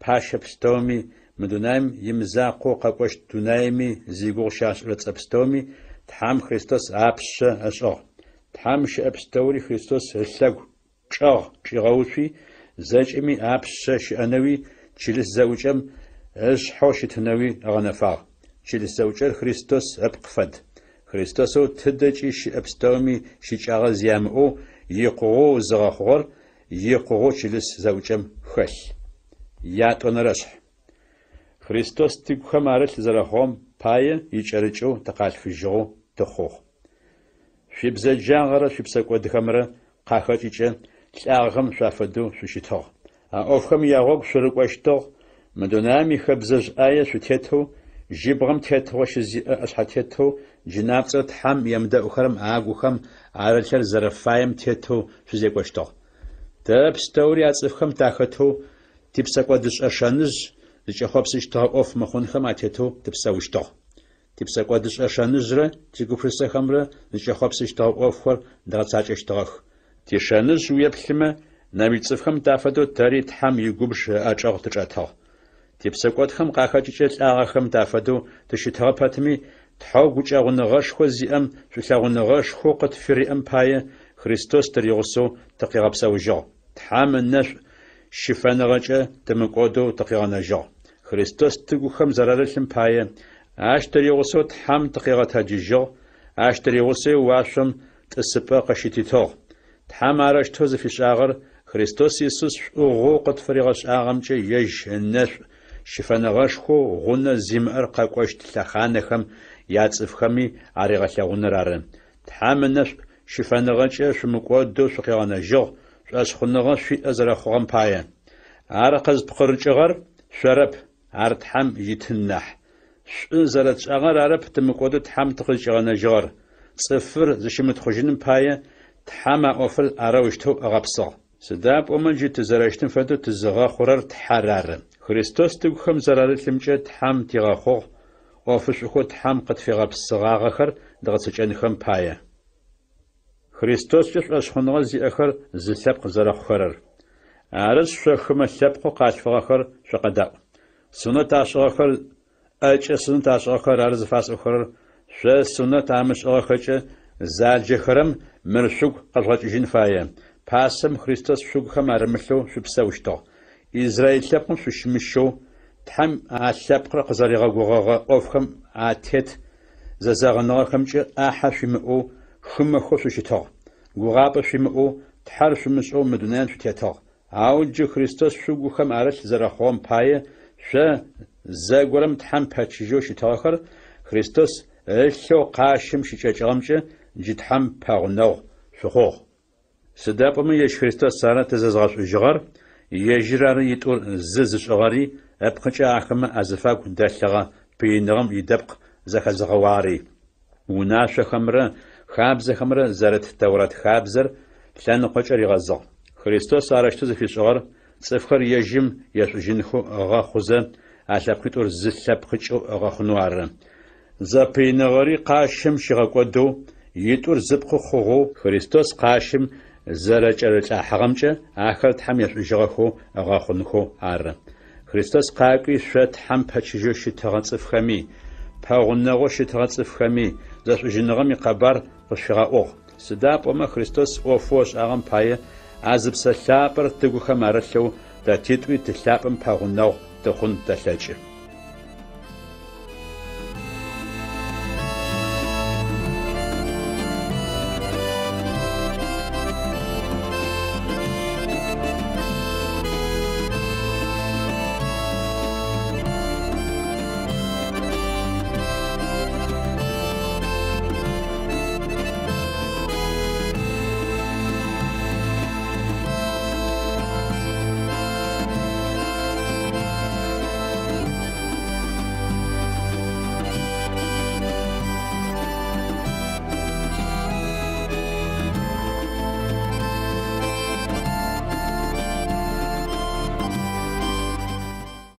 пащэ пстэуми, мы дунаим имызакъоу къэкӏощт дунаими зигугъу щашӏырэ цӏэ пстэуми Тхьэм Христос апшъэ ышӏыгъ. Тхьэм щыӏэ пстэури Христос ылъэгу чӏэгъ чӏигъэуцуи, зэкӏэми апшъэ щыӏэнэуи, чылыс зэӏукӏэм ышъхьэу щытынэуи ыгъэнэфагъ. Чылыс зэӏукӏэр Христос ыпкъ фэд. Христосэу тыдэкӏи щыӏэ пстэуми щыкӏагъэ зи ямыӏэу, икъугъэу зыгъэхъугъэр икъугъэу чылыс зэӏукӏэм хэлъ. Ятӏонэрэшъхь. Христос тыгухэм арылъ зэрэхъугъэм пае икӏэрыкӏэу тыкъалъфыжьыгъэу тыхъугъ. Шъуибзэджагъэрэ шъуипсэкӏодхэмрэ къахэкӏыкӏэ лӏагъэхэм шъуафэдэу шъущытыгъ. А ӏофхэм ягъогу шъурыкӏощтыгъ, мы дунаим ихэбзэжъ ӏае шъутетэу, жьыбгъэм тетыгъо щызиӏэ ӏэшъхьэтетэу джынапцӏэу Тхьэм емыдэӏухэрэм агухэм арылъыр зэрэфаем тетэу шъузекӏощтыгъ. Тэ пстэури а цӏыфхэм тахэтэу, типсэкӏодышӏэ шэныжъ зыкӏэхъопсыщтыгъэ ӏоф мыхъунхэм атетэу тыпсэущтыгъ. Типсэкӏодышӏэ шэныжърэ тигупшысэхэмрэ зыкӏэхъопсыщтыгъэ ӏофхэр дгъэцакӏэщтыгъэх. Тишэныжъ уеплъымэ, нэмыкӏ цӏыфхэм тафэдэу тэри Тхьэм игубж ыӏэчӏэгъ тычӏэтыгъ. Типсэкӏодхэм къахэкӏыкӏэ лӏагъэхэм тафэдэу тыщытыгъэ пэтми, Тхьэу гукӏэгъуныгъэшхо зиӏэм шӏулъэгъуныгъэшхоу къытфыриӏэм пае Христос тыригъусэу тыкъигъэпсэужьыгъ. Тхьэм ынэшӏу щыфэныгъэкӏэ тымыкӏодэу тыкъигъэнэжьыгъ. Христос тыгухэм зэрарылъым пае, ащ тыригъусэу Тхьэм тыкъигъэтэджыжьыгъ, ащ тыригъусэуи уашъом тӏысыпӏэ къыщытитыгъ. Тхьэм арэущтэу зыфишӏагъэр Христос Исус шӏугъэу къытфыригъэшӏагъэмкӏэ ежь ынэшӏу щыфэныгъэшхоу гъунэ зимыӏэр къэкӏощт лъэхъанэхэм яцӏыфхэми аригъэлъэгъуныр ары. Тхьэм ынэшӏу щыфэныгъэкӏэ шъумыкӏодэу шъукъигъэнэжьыгъ, шӏошъхъуныгъэ шъуиӏэ зэрэхъугъэм пае. Ар къызпкъырыкӏыгъэр шъорэп, ар Тхьэм итын нахь. Шӏу зэрэтшӏагъэр арэп тымыкӏодэу Тхьэм тыкъызкӏигъэнэжьыгъэр. Цӏыфыр зыщымытхъужьыным пае Тхьэм а ӏофыр арэущтэу ыгъэпсыгъ. Сыда пӏомэ джы тызэрэщытым фэдэу тызыгъэхъурэр Тхьэр ары. Христос тыгухэм зэрарылъымкӏэ Тхьэм тигъэхъугъ, ӏофышӏухэу Тхьэм къытфигъэпсыгъагъэхэр дгъэцэкӏэнхэм пае. Христоскӏэ шӏошъхъуныгъэ зиӏэхэр зы лъэпкъ зэрэхъухэрэр. Арышъ, шъо хымэ лъэпкъэу къалъфыгъэхэр шъукъэдаӏу. Сунэт ашӏыгъэхэр ӏэкӏэ сунэт ашӏыгъэхэр ары зыфасӏохэрэр, шъо сунэт амышӏыгъэхэкӏэ заджэхэрэм мыр шъугу къэжъугъэкӏыжьын фае, пасэм Христос шъугухэм арымылъэу шъупсэущтыгъ. Израил лъэпкъым шъущымыщэу, Тхьэм а лъэпкъыр къызэригъэгугъэгъэ ӏофхэм атет зэзэгъыныгъэхэмкӏэ ӏахьэ шъуимыӏэу хымэхэу шъущытыгъ. Гугъапӏэ шъуимыӏэу, Тхьэр шъумышӏэу мы дунаим шъутетыгъ. Ау джы Христос шъугухэм арылъ зэрэхъугъэм пае, шъо, зэгорэм Тхьэм пэчыжьэу щытыгъэхэр, Христос ылъэу къащым щыкӏэкӏыгъэмкӏэ джы Тхьэм пэгъунэгъу шъухъугъ. Сыда пӏомэ ежь Христос ары тызэзгъэшӏужьыгъэр, ежьыр ары итӏур зы зышӏыгъэри, ыпкъыкӏэ ахэмэ азыфагу дэлъыгъэ пыиныгъэм идэпкъ зэхэзыгъэуагъэри. Унашъохэмрэ хабзэхэмрэ зэрыт Тэурат хабзэр лъэныкъокӏэ ригъэзыгъ. Христос арэущтэу зыфишӏыгъэр цӏыфхэр ежьым ешӏужьынхэу ыгъэхъузэ, а лъэпкъитӏур зы лъэпкъыкӏэу ыгъэхъунэу ары. Зэпыиныгъэри къащым щигъэкӏодэу, итӏур зыпкъы хъугъэу Христос къащым зэрэкӏэрылӏахьыгъэмкӏэ ахэр Тхьэм ешӏужьыгъэхэу ыгъэхъунхэу ары. Христос къакӏуи шъо Тхьэм пэчыжьэу щытыгъэ цӏыфхэми, пэгъунэгъоу щытыгъэ цӏыфхэми зэшӏужьыныгъэм икъэбар къышъуфигъэӏугъ. Сыда пӏомэ Христос ӏофэу ышӏагъэм пае, а зы Псэ Лъапӏэр тыгухэм арылъэу, тэ титӏуи Ты лъапӏэм пэгъунэгъу тыхъун тэлъэкӏы.